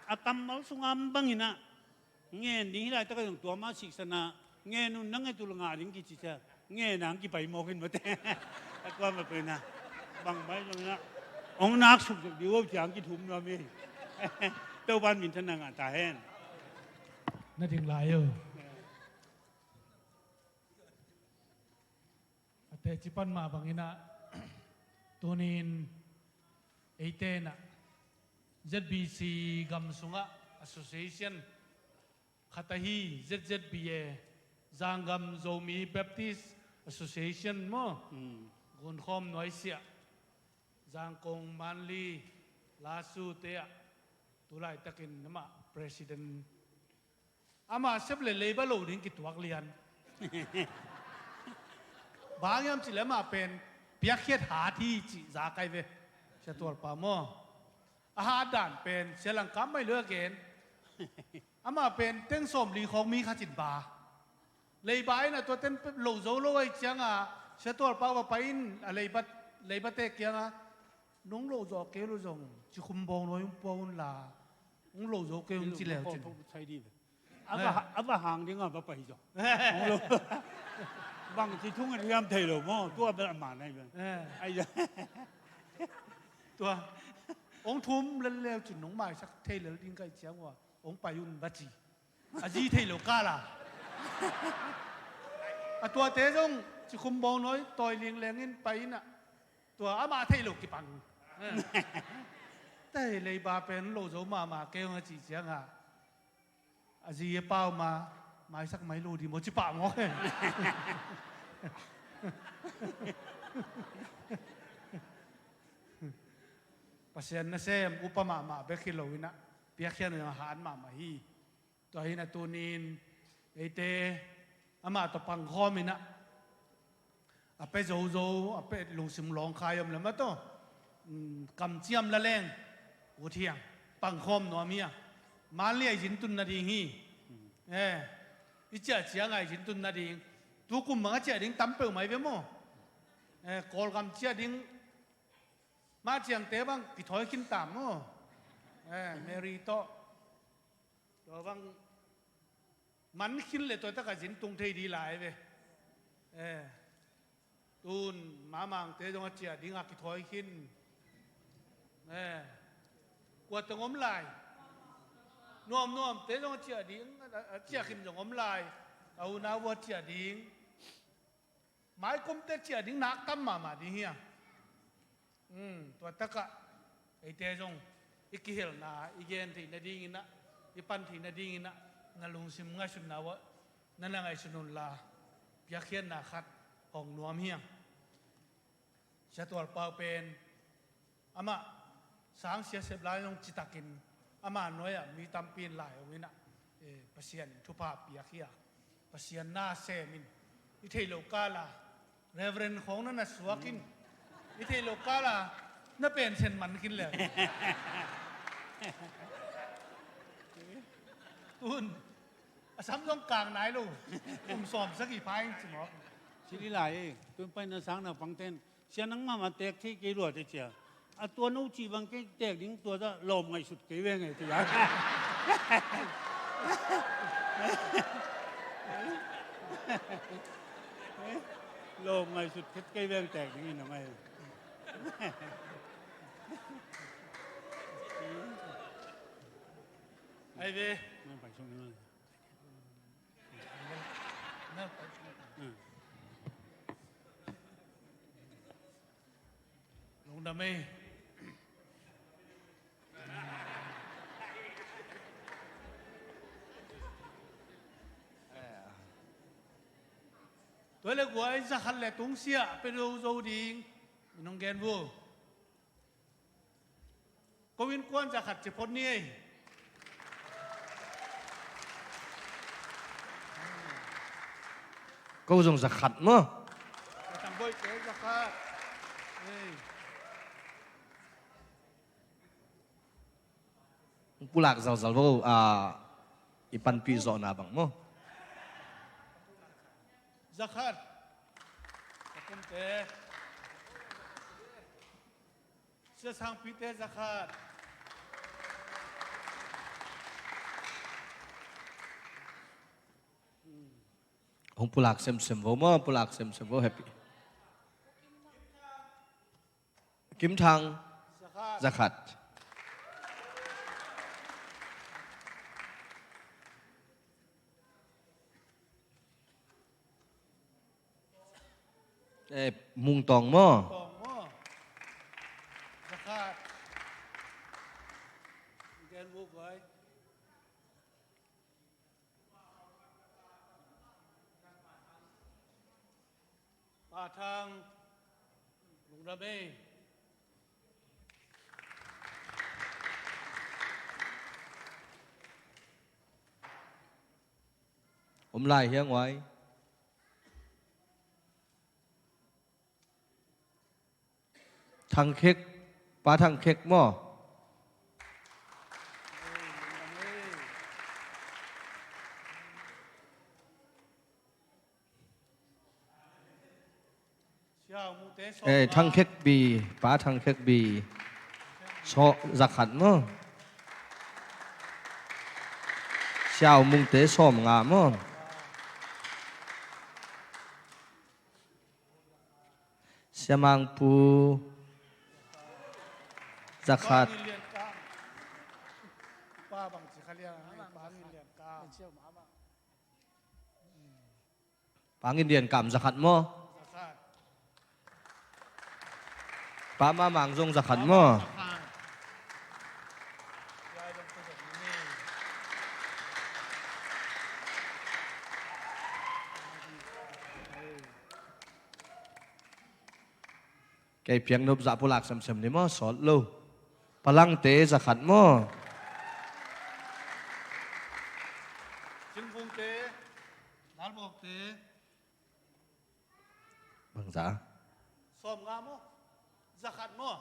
A kammal sungah bang hi na. Ngen ding hi laitak a zong tua mah siksan a, ngen un na nget uh le ngah ding kici cia. Ngen ang kipai mawk in mate. A tua mah pen a. Bang pai zong na. Hong nak suk zok dih uh ciang kithum nuam hi. Topan minthanna ngah ta hen. Na ding lai uh. A teci pan mah bangin ah, tunin eite in ah Z B C gam sungah association Khat ahi Z Z B A, Zanggam Zomi Baptist Association maw? Hmm. Gunkhawm nuaisiah, Zangkong, Manli, Lasu te ah, tu laitakin amah president. Amah sep le leiba lo ding kituak lian. Bang hiam cih le amah pen piakkhiat hat hi cih za kai ve. Sia Tualpa maw? A hat dan pen sia Langkam mai lo a gen. Amah pen teng sawmli khawng mi khat in ba. Leiba in a tua ten lo zo lo ahi cianga, Sia Tualpa va pai in a leiba, leiba te kianga, nong lo zawh kei lo zong, cikhum bawng nawi hong pua un la, nong lo zo kei un ci leu cin. A va, a va hang ding a va pai zaw. Bang ci thung in hiam thei lo maw, tua bel a man ai bel. Eh. Ai za. Tua, hong thum lel leu cin nong maisak thei lel ding kai ciang ua, hong pai un va ci. A zi thei lo kala. A tuate zong cikhum bawng nawi tawi lingleng in pai in ah. Tua amah thei lo kipang. Eh. Tei leiba pen lo zo mahmah kei hong a ci cianga. A zi a pau ma, maisak mai lo di maw ci pah maw. Pasian nasem upa mahmah bek hi lo in ah, piakkhiatna zong a hat mahmah hi. Tua hi in ah tunin eite amah tawh pangkhawm in ah, a pia zozo, a pia lungsim lawngkhai om le mah tawh, mm, kamciam la leng, ut hiang, pangkhawm nuam hi a. Manli a i zintun nading hi. Eh, i ciah ciang a i zintun nading. Tukum bang a ciah ding tam peuhmah hi ve maw? Eh, Kawlgam ciah ding. Mah ciangte bang kithawi khin tam maw? Eh, Mary tawh. Tua bang man khin le tua takah zin tung thei ding lai ve. Eh, tun Mamangte zong a ciah ding a kithawi khin. Eh, kua teng om lai. Nuamnuamte zong a ciah ding, a, a ciah khin zong om lai. A unau a ciah ding. Maikumte ciah ding nak tam mahmah ding hi a. Hmm, tua takah eite zong i kihelna i gen theih nadingin ah, i pan theih nadingin ah, na lungsim ngaihsutna uah na na ngaihsun unla, piakkhiatna khat hong nuam hiam? Sia Tualpa pen amah sang sia sep lai zong citakin ama nuai-ah mi tampi in lai hong in ah, eh, Pasian in thupha piak hi a, Pasian na sem in, i theih loh kala Reverend khawng na na suak in, i theih loh kala na pension man khin le. Tun a sam zong kang nai lo. Kum sawm sagih pha in ci mawk. Ci ding lai e, tun pai na sang na pangten. Sia nangmah mah tek thei kei lua te cia. A tua no cih bang kei tek ding tua dah lawm ngaihsut kei veng e cia. Lawm ngaihsut kei veng tek ding in a mai. Ai ve. Lungdam ei. Tua le guai zakhat le tungsiah pe zo zo ding. Minung gen vu. Ko innkuan zakhat ci phot ni ei. Ko zong zakhat maw? Ka tamboite zakhat. Ei. Pulak zalzal vo, a, i panpih zawhna bang maw? Zakhat. Ka kumte. Sia Sangpite zakhat. Hong pulak semsem vo maw, pulak semsem vo, happy. Kim Thang zakhat. Eh, Mung Tawng maw? Tawng maw? Zakhat. Gen bu bai. Thang, lungdam ei. Om lai hiang uai. Thang Khek, Pa Thang Khek maw? Eh, Thang Khek Bi, Pa Thang Khek Bi. Sawm, za khat maw? Siau Mungte sawm nga maw? Sia Mang Pu, za khat. Pa Ngin Lian Kam, za khat maw? Pa Ma Mang zong za khat maw? Kei piang nop zah pulak semsem ni maw, sawt lo. Palangte za khat maw? Cingfungte, Lalbawkte. Bangza? Sawm nga maw? Za khat maw?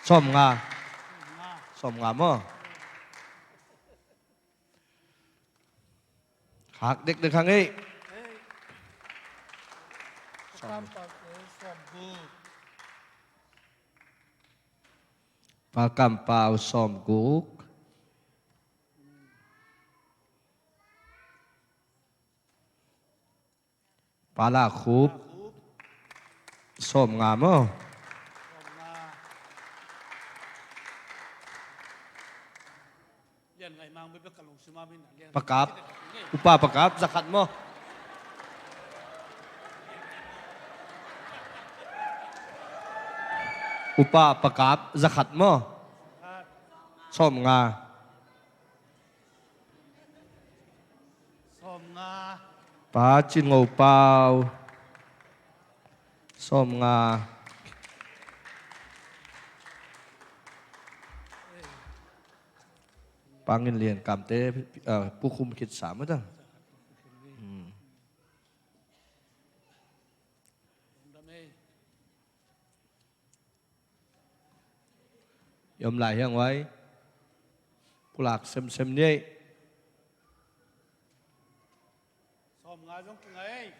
Sawm nga. Sawm nga. Sawm nga maw? Khak dekdek hang ei. Ei. Pa Kam Pau te sawm guk. Pa Kam Pau sawm guk. Pa La Khup sawm nga maw? Pa Kap, Upa Pa Kap za khat maw? Upa Pa Kap za khat maw? Sawm nga. Sawm nga. Pa Cin Ngo Pau. Sawm nga. Pa Ngin Lian Kamte, eh, pukhum khit sa mah ta. Hmm. I om lai hiang uai. Pulak semsem ni ei. Sawm nga zong kingai.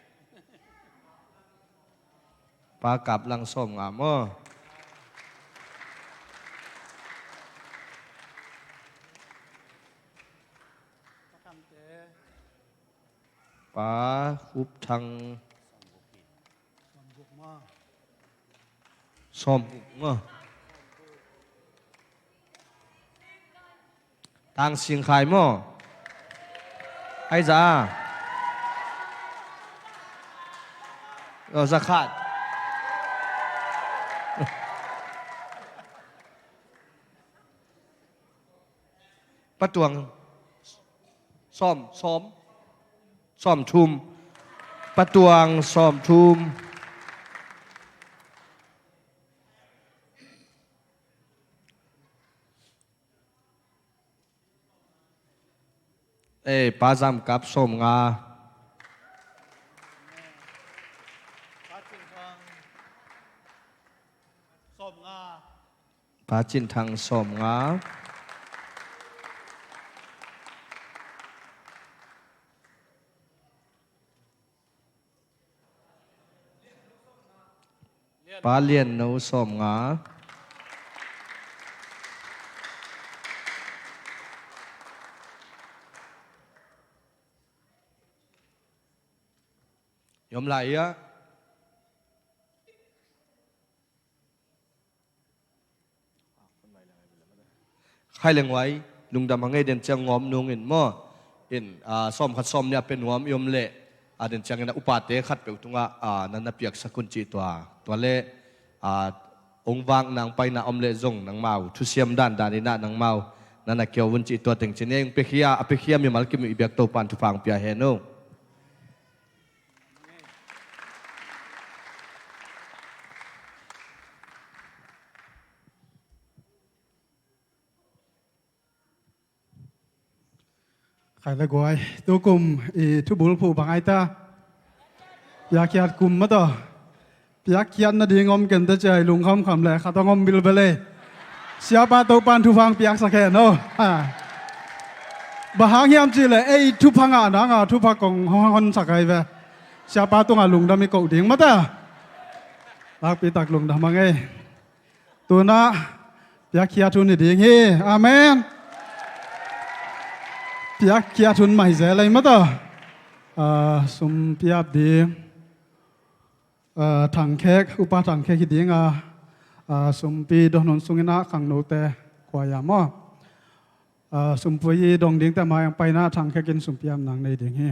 Pa Kap Lang sawm nga maw? Pa Khup Thang. Sawm guk maw? Tang Sing Khai maw? Ai za. Za khat. Pa Tuang sawm, sawm, sawm thum. Pa Tuang sawm thum. Eh, Pa Zam Kap sawm nga. Pa Cin Thang sawm nga. Pa Lian No sawm nga. I om lai ia. Khai leng uai, lungdam hang ei, den ciang ngawm nung in maw. In, ah, sawm khat sawm nih a pe nuam i om leh, ah, den ciangin a upate khat peuh tungah, ah, nan na piaksak un cih tua. Tua leh, ah, ong vak nang paina om leh zong nangmau thusiam dandan in ah nangmau nan na kiau un cih tua teng ci ni ei. Ong piakhia, a piakhia mimal kim uh i biak Topa'n thupha ong pia hen uh. Khai le guai, tukum i thubul phuh bang ai ta? Piakkhiat kum mataw. Piakkhiat nading om kente ciai lungkhamkham le khat hong om bilbel ei. Siapa Topan thupha hong piaksak hen aw. Bang hang hiam cihleh ei thupha ngah nanga thupha kong hong honsak ai ve. Siapa tungah lungdam i koh ding mata. Lakpi tak lungdam hang ei. Tunah piakkhiat hun hi ding hi. Amen. Piakkhiat hun mah hi zel ei mataw. Sum piap ding thangkhek, upa thangkhek hi dinga, sumpi donhun sunginah khangnote khuaia maw, sumpi dong dingte mai ang painah thangkhekin sumpiap nang nei ding hi.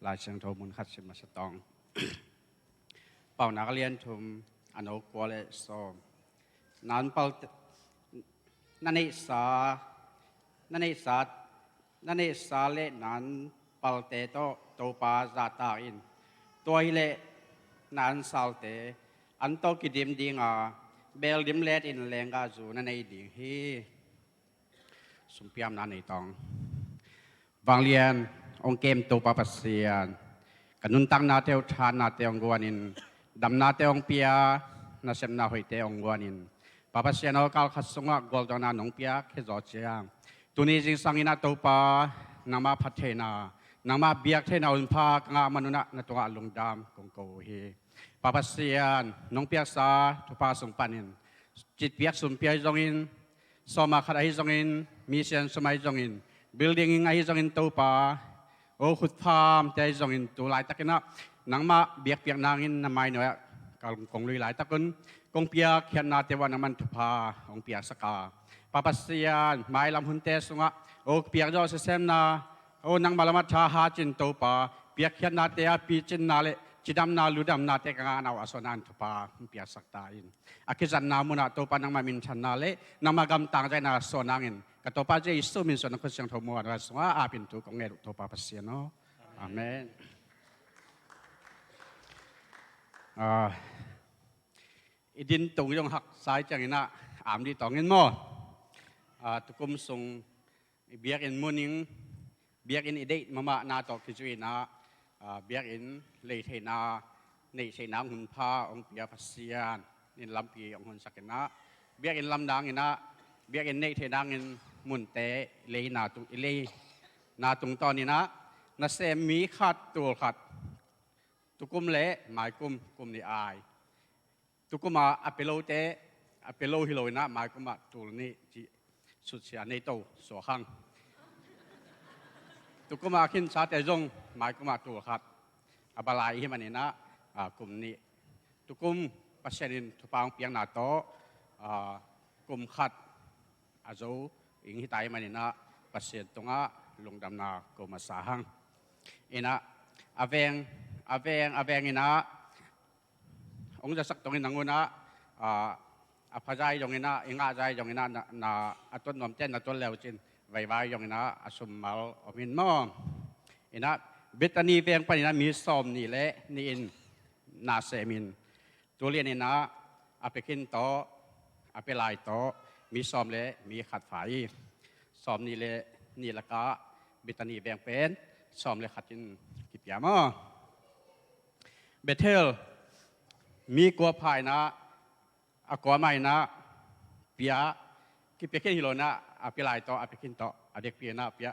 Lai Siangtho mun khat sim masa tawng. Paunak a lian thum, a no kua le sawm. Nan pal na neihsa, na neihsa, na neihsa le nan palte tawh Topa zahtak in. Tua hileh nan salte an tawh kidim dinga beel dim letin lenggahzu na nei ding hi. Sumpiamna nei tawng. Vanglian hong kem Topa Pasian, ka nuntaknate uh thanate hong guanin, damnate hong pia, nasepna hoihte hong guanin, Pa Pasian aw, kal khat sungah gualzawhna nong piak khia zaw ciang, tuni zingsang inah Topa, nangmah phattheihna, nangmah biaktheihna hunpha ka ngah manunah na tungah lungdam kong ko uh hi. Pa Pasian, nong piaksa thupha sung panin, citpiak sumpia ahi zongin, sawma khat ahi zongin, misian sum ahi zongin, building ing ahi zongin Topa, o khutphamte ahi zongin tu laitakinah nangmah biakpiak nangin na mainawah kong lui laitakun kong piakkhiatnate uah nangman thupha hong piaksaka, Pa Pasian, mailam hunte sungah o piakzawh sisemna, o nangmah lamah tha hacin Topa, piakkhiatnate a picinna le cidamna ludamnate ka ngahna uh a suahna in thupha hong piaksak ta in. A kizatna munah Topa nangmah minthanna le nangmah gamtang zaihna suah nangin ka Topa Jesu min suah na khut siangtho muanna sungah apin thu kong nget uh Topa Pasian aw. Amen. I din tung zong haksa i cianginah am dih tawngin maw? Tukum sung i biakinn muning biakinn i deih mahmahna tawh kizuinah biakinn lei theihna neih theihna hunpha hong pia Pasian in lampi hong honsakinah biakinn lamdanginah biakinn neih theih nangin munte i leina tung i leina tungtawninah nasem mi khat tul khat tukum le maikum kum nih ai Tukumah a pia lote a pia lo hi loinah maikumah tul nih cih sutsia nei to suakhang. Tukumah a khinsate zong maikumah tul khat a balai ihi maninah kum nih tukum Pasian in thupha hong piakna tawh kum khat a zo ing hita ihi maninah Pasian tungah lungdamna ko masa hang. Inah a veng a veng a veng inah hong zasak tongin nangunah a phazai zonginah i ngahzai zonginah na a tuat nuamte na tuat leucin vaivai zonginah a summal om in maw? Inah Bethany veng paninah mi sawm nih le nih in na semin tulian inah a pia khin tawh a pia lai tawh mi sawm le mi khat pha i sawm nih le nih lakah Bethany veng pen sawm le khat in kipia maw? Bethel mi kua pha inah a kua mah inah pia kipia khin hi lo inah a pia lai tawh a pia khin tawh a dekpi inah pia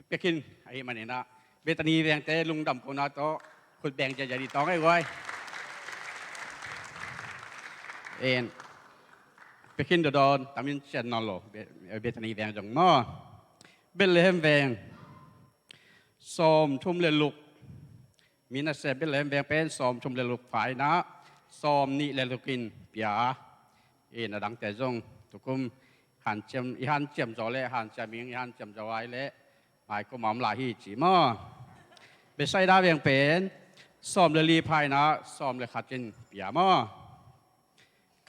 pia khin ahi maninah Bethany vengte lungdam kona tawh khut beng ziazia dih tawng ei guai. En pia khin dawdawn tamin cian nawn lo Bethany veng zong maw? Bethlehem veng sawm thum le luk mi nasem Bethlehem veng pen sawm thum le luk pha inah sawm nih le luk in pia. In a dangte zong tukum hanciam i hanciam zaw le hanciam ing i hanciam zaw ai le maikum a om lai hi ci maw? Bethsaida veng pen sawm le li pha inah sawm le khat in pia maw?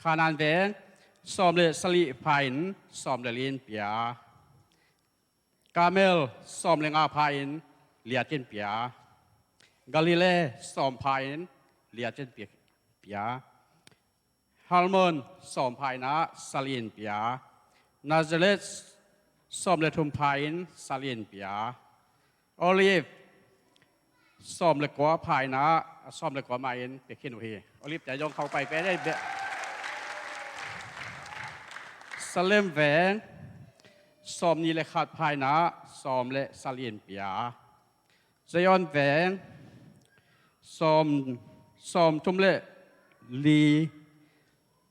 Kanaan veng Sawm le sagih pha-in sawm le li in pia. Karmel sawm le nga pha-in li in pia. Galilee sawm pha-in li in pia, pia. Hermon sawm pha-in ah sagih in pia. Nazareth sawm le thum pha-in sagih in pia. Olive sawm le kua pha-in ah sawm le kua mah in pia khin uh hi. Olive te zong khauh pai pen ei bia. Salem veng sawm nih le khat pha-in ah sawm le sagih in pia. Zion veng sawm, sawm thum le li,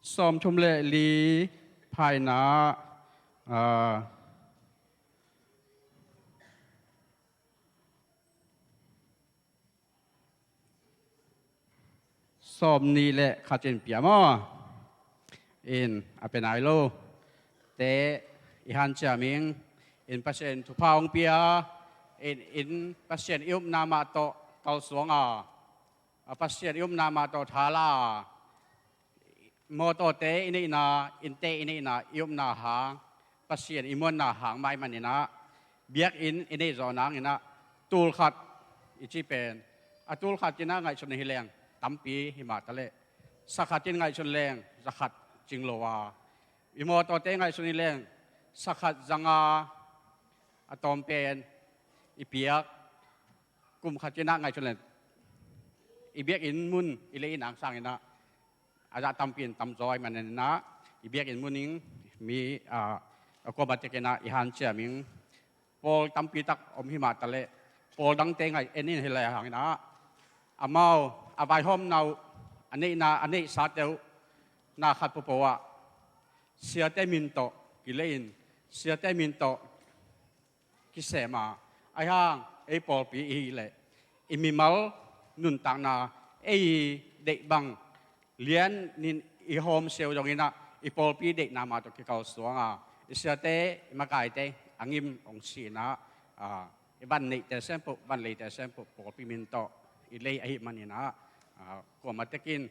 sawm thum le li pha-in ah, ah, sawm nih le khat in pia maw? In a pia nai lo te i hanciam ing. In Pasian thupha hong pia. In, in Pasian i upna mah tawh kalsuang a, a Pasian i upna mah tawh thala a, mawtawte i neihna, innte i neihna, i upna hang, Pasian i muanna hang mah ahih manin ah, biakinn i neih zawh nangin ah, tul khat i cih pen, a tul khat in ah ngaihsun hi leng tampi hi mah ta leh, sa khat in ngaihsun leng za khat cing lo a, i mawtawte ngaihsun hi leng sa khat za nga a tawm pen i piak, kum khat in ah ngaihsun leng i biakinn mun i lei in angsang in ah, a zah tampi in tamzaw ahih manin ah, i biakinn mun in mi, ah, a kuamah tek in ah i hanciam ing. Pawl tampi tak om hi mah ta leh, pawl dangte ngaih en in hi lehang in ah, amau a vaihawmna uh, a neihna, a neihsate uh na khat pawpaw ah siate min tawh kilei in, siate min tawh kisem a, ahi hang ei pawlpi i hih leh i mimal nuntakna, ei deih bang lianin i hawm siau zongin ah, i pawlpi deihna mah tawh kikalsuang a, i siate, i makaite a ngim hong si in ah, ah, i van neihte sempoh, van leite sempoh pawlpi min tawh i lei ahih manin ah, ah, kuamah tek in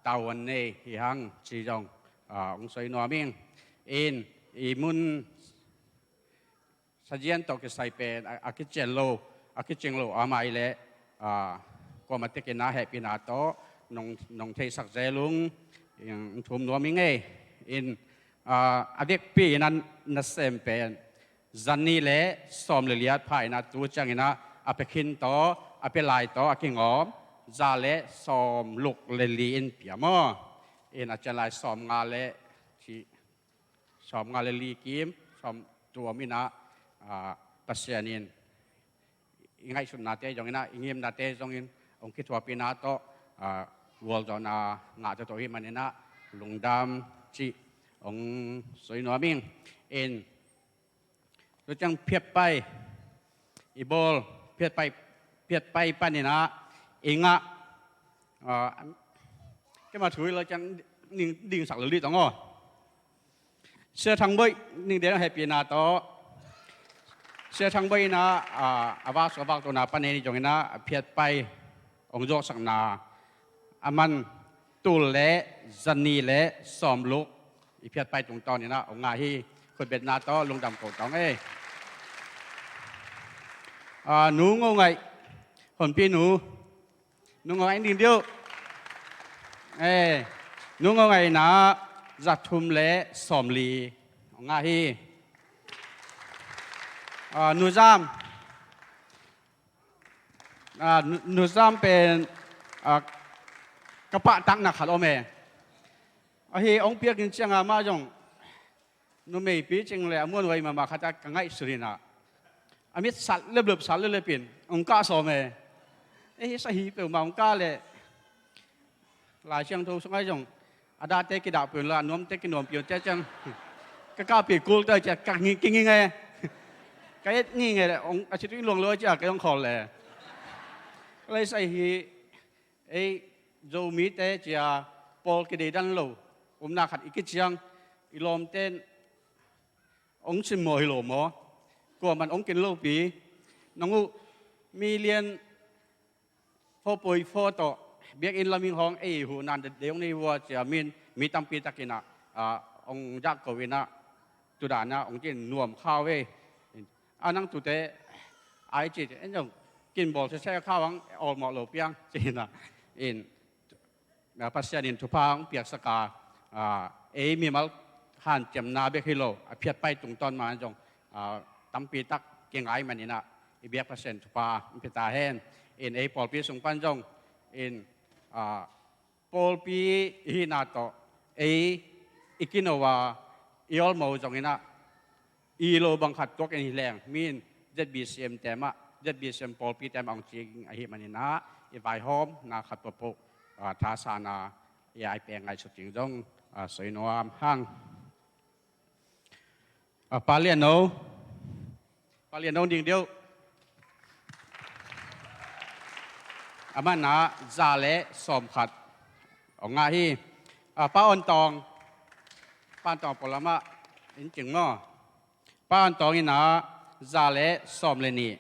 tavuan nei hi hang ci zong, ah, hong sawi nuam ing. In i mun sazian tawh kisai pen a, a kician lo, a kicing lo a mah leh, ah, kuamah tek in ah hehpihna tawh nong, nong theisak zel ung. In thum nuam ing ei. In, ah, a vekpi in ah nasem pen za nih le sawm le li pha in ah tu ciangin ah a pia khin tawh, a pia lai tawh a kingawm za le sawm luk le li in pia maw? In a cian lai sawm nga le ci, sawm nga le li kim, sawm tul om in ah, ah, Pasian in i ngaihsutnate zongin ah, i ngimnate zongin hong kithuahpihna tawh, ah, gualzawhna ngah tawh ahih manin ah lungdam cih hong sawi nuam ing. In tu ciang phiatpai i bawl, phiatpai, phiatpai panin ah i ngah, ah, keimah thu hi lo ciang ning dingsak lo li tong aw. Sia Thang Boih ning deng hehpihna tawh, Sia Thang Boih in ah, ah, a vak sung a vak tawhna pan ei ni zongin ah a phiatpai hong zawhsakna a man tul le za nih le sawm luk i phiatpai tungtawn in ah hong ngah hi. Khutbetna tawh lungdam ko tong ei. Ah, Nu Ngo Ngaih, honpi nu, Nu Ngo Ngaih ding diu. Eh, Nu Ngo Ngaih in ah za thum le sawm li hong ngah hi. Ah, Nu Zam, ah, Nu, Nu Zam pen, ah, ka pahtakna khat om e. Ahi hong piak in ciang a mah zong numei picing le a muanhuai mahmah khat ah ka ngaihsun in ah, a mit sat leplep, sat leplep in hong kah sawm e. Ei, sa hi peuhmah hong kah leh Lai Siangtho sungah zong a dahte kidah peuh in la, a nuamte kinuam peuh in cia ciang ka kahpih kul ta cia ka ngi, kinging e. Ka et nging e le, hong, a sit in luang lo cia ka hong khawl le. Ka lei sa hi, ei Zomite cia pawl kideidan lo upna khat i kiciang, i lawmte in hong simmawh hi lo maw? Kuaman hong kin lopi. Nang uh million four point four tawh biakinn lam in hong ei huhna dei hong nei vua cia min mi tampi takin ah ah, hong zak ko in ah, tu dan ah hong cin nuam khau ve. A nang tute ai ci en zong kin bawl sese khau ang awlmawh lo piang ci in ah. In, ah, Pasian in thupha hong piaksak a, ah, ei mimal hanciamna bek hi lo, a phiatpai tungtawn ma zong, ah, tampi tak kingai man in ah, i biak Pasian thupha hong pia ta hen. In ei pawlpi sung pan zong, in, ah, pawlpi i hihna tawh, ei i kino a, i awlmo zong in ah, i lo bang khat tuak in hi leng, min Z B C M te mah, Z B C M pawlpi te mah hong cing ahih man in ah, i vaihawmna khat pawhpawh, ah, thasana, i ai peng ngaihsut ding zong, ah, soi nuam hang. Ah, Pa Lian No. Pa Lian No ding deuh. Amah in ah za le sawm khat hong ngah hi. Ah, Pa Awn Tawng. Pa Awn Tawng pualam ah in cing maw. Pa Awn Tawng in ah za le sawm le nih.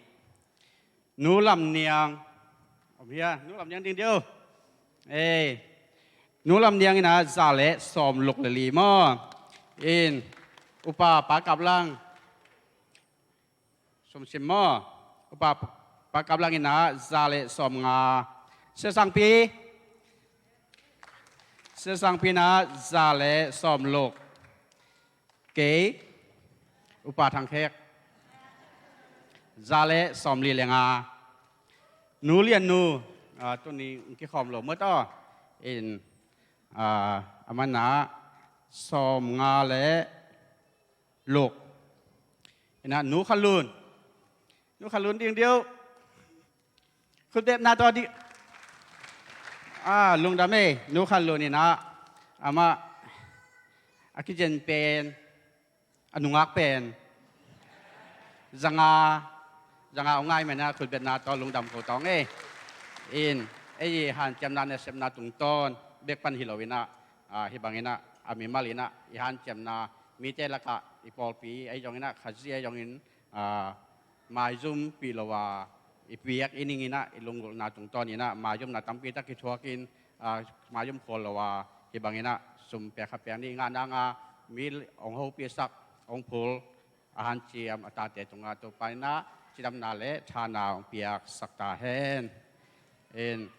Nu Lam Niang. Om hia, Nu Lam Niang ding deuh. Ei. Nu Lam Niang in ah za le sawm luk le li maw. In, Upa Pa Kap Lang. Sum sim maw. Upa Pa Kap Lang in ah za le sawm nga. Sia Sang Pi. Sia Sang Pi in ah za le sawm luk. Kei, Upa Thang Khek, za le sawm li le nga. Nu Lian Nu, ah, tuni kikhawm lo mawt aw. In, ah, amah in ah sawm nga le luk. In ah Nu Khan Lun. Nu Khan Lun ding deuh. Khutbetna tawh dih. Ah, lungdam ei, Nu Khan Lun in ah, amah a kizen pen, a nungak pen, za nga, za nga hong ngai man ah, khutbetna tawh lungdam ko tawng ei. In, ei hanciamna nasepna tungtawn bek pan hi lo in ah, ah, hih bang in ah, a mimal in ah, i hanciamna mite lakah, i pawlpi ahi zong in ah, Khazih ahi zong in, ah, maizum pih lo a, i piak i ning in ah, i lunggulhna tungtawn in ah, maizumna tampi tak kithuak in, ah, maizum khual lo a, hih bang in ah, sum pek kha pek nih ngah nang a, mi hong hopihsak, hong phul, a hanciam, a tate tungah Topa in ah, cidamna le thana hong piaksak ta hen. In,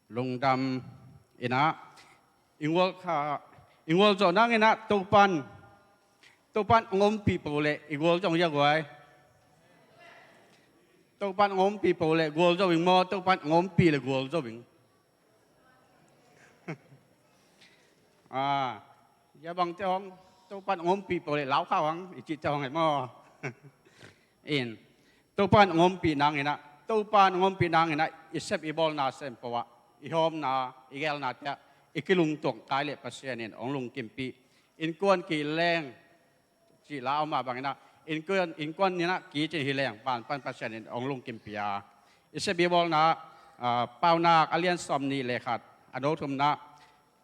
lungdam in ah, i gual kha, i gual zawh nang in ah, Topan, Topan hong ompih peuh leh, i gual zong hi a guai. Topan hong ompih peuh leh, gual zo ing maw, Topan hong ompih leh, gual zo ing. Ah, ya bang te hong, Topan hong ompih peuh leh, lau khau hang, i cih te hong hi maw. In, Topan hong ompih nang in ah, Topan hong ompih nang in ah, i sep i bawlna sem pawh ah, i hawmna, i gelna te ah, i kilungtuak kai leh Pasian in hong lungkimpih. Innkuan kileng, cih la a om mah bang in ah, innkuan, innkuan in ah kicin hi leng, van pan Pasian in hong lungkimpih a. I sep i bawlna, ah, Paunak a lian sawm nih le khat, a neu thumna,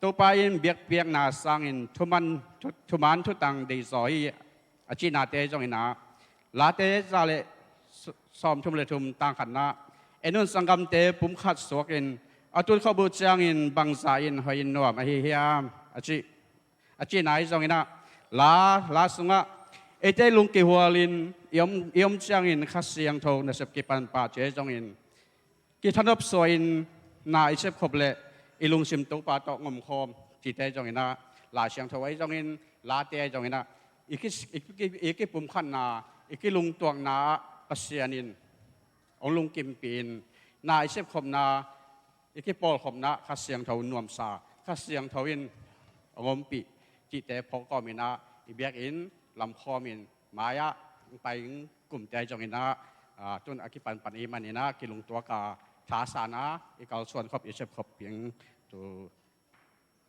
Topa in biakpiakna sangin thuman, thu, thuman thutang deihzaw hi, a cihnate zong in ah, Late za le s-, sawm thum le thum tang khatna, en un sanggamte pumkhat suak in, a tun khop uh ciangin bangzah in hoih in nuam ahi hiam, a cih, a cihna ahi zong in ah, la, la sungah, eite lungkihual in, i om, i om ciangin Kha Siangtho nasep kipan pah cih ahi zong in, kithanop suah in na i sepkhop leh i lungsim Topa tawh ngomkhawm cihte zong in ah, Lai Siangtho ahi zong in, late ahi zong in ah, i ki, i ki, i kipumkhatna, i kilungtuakna ah Pasian in hong lungkimpih in, na i sepkhopna, i kipawlkhopna Kha Siangtho nuamsa, Kha Siangtho in hong ompih cihte phawk kawm in ah, i biakinn lamkhawm in, mai-ah hong pai ing kumte ahi zong in ah, ah, tun a kipanpan i hih man in ah, kilungtuak a, thasana, i kalsuan khop, i sep khop ing, tu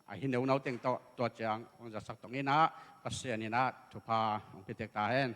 a hi nonau teng tawh, tua ciang hong zatsak tong in ah, Pasian in ah thupha hong pia tek ta hen.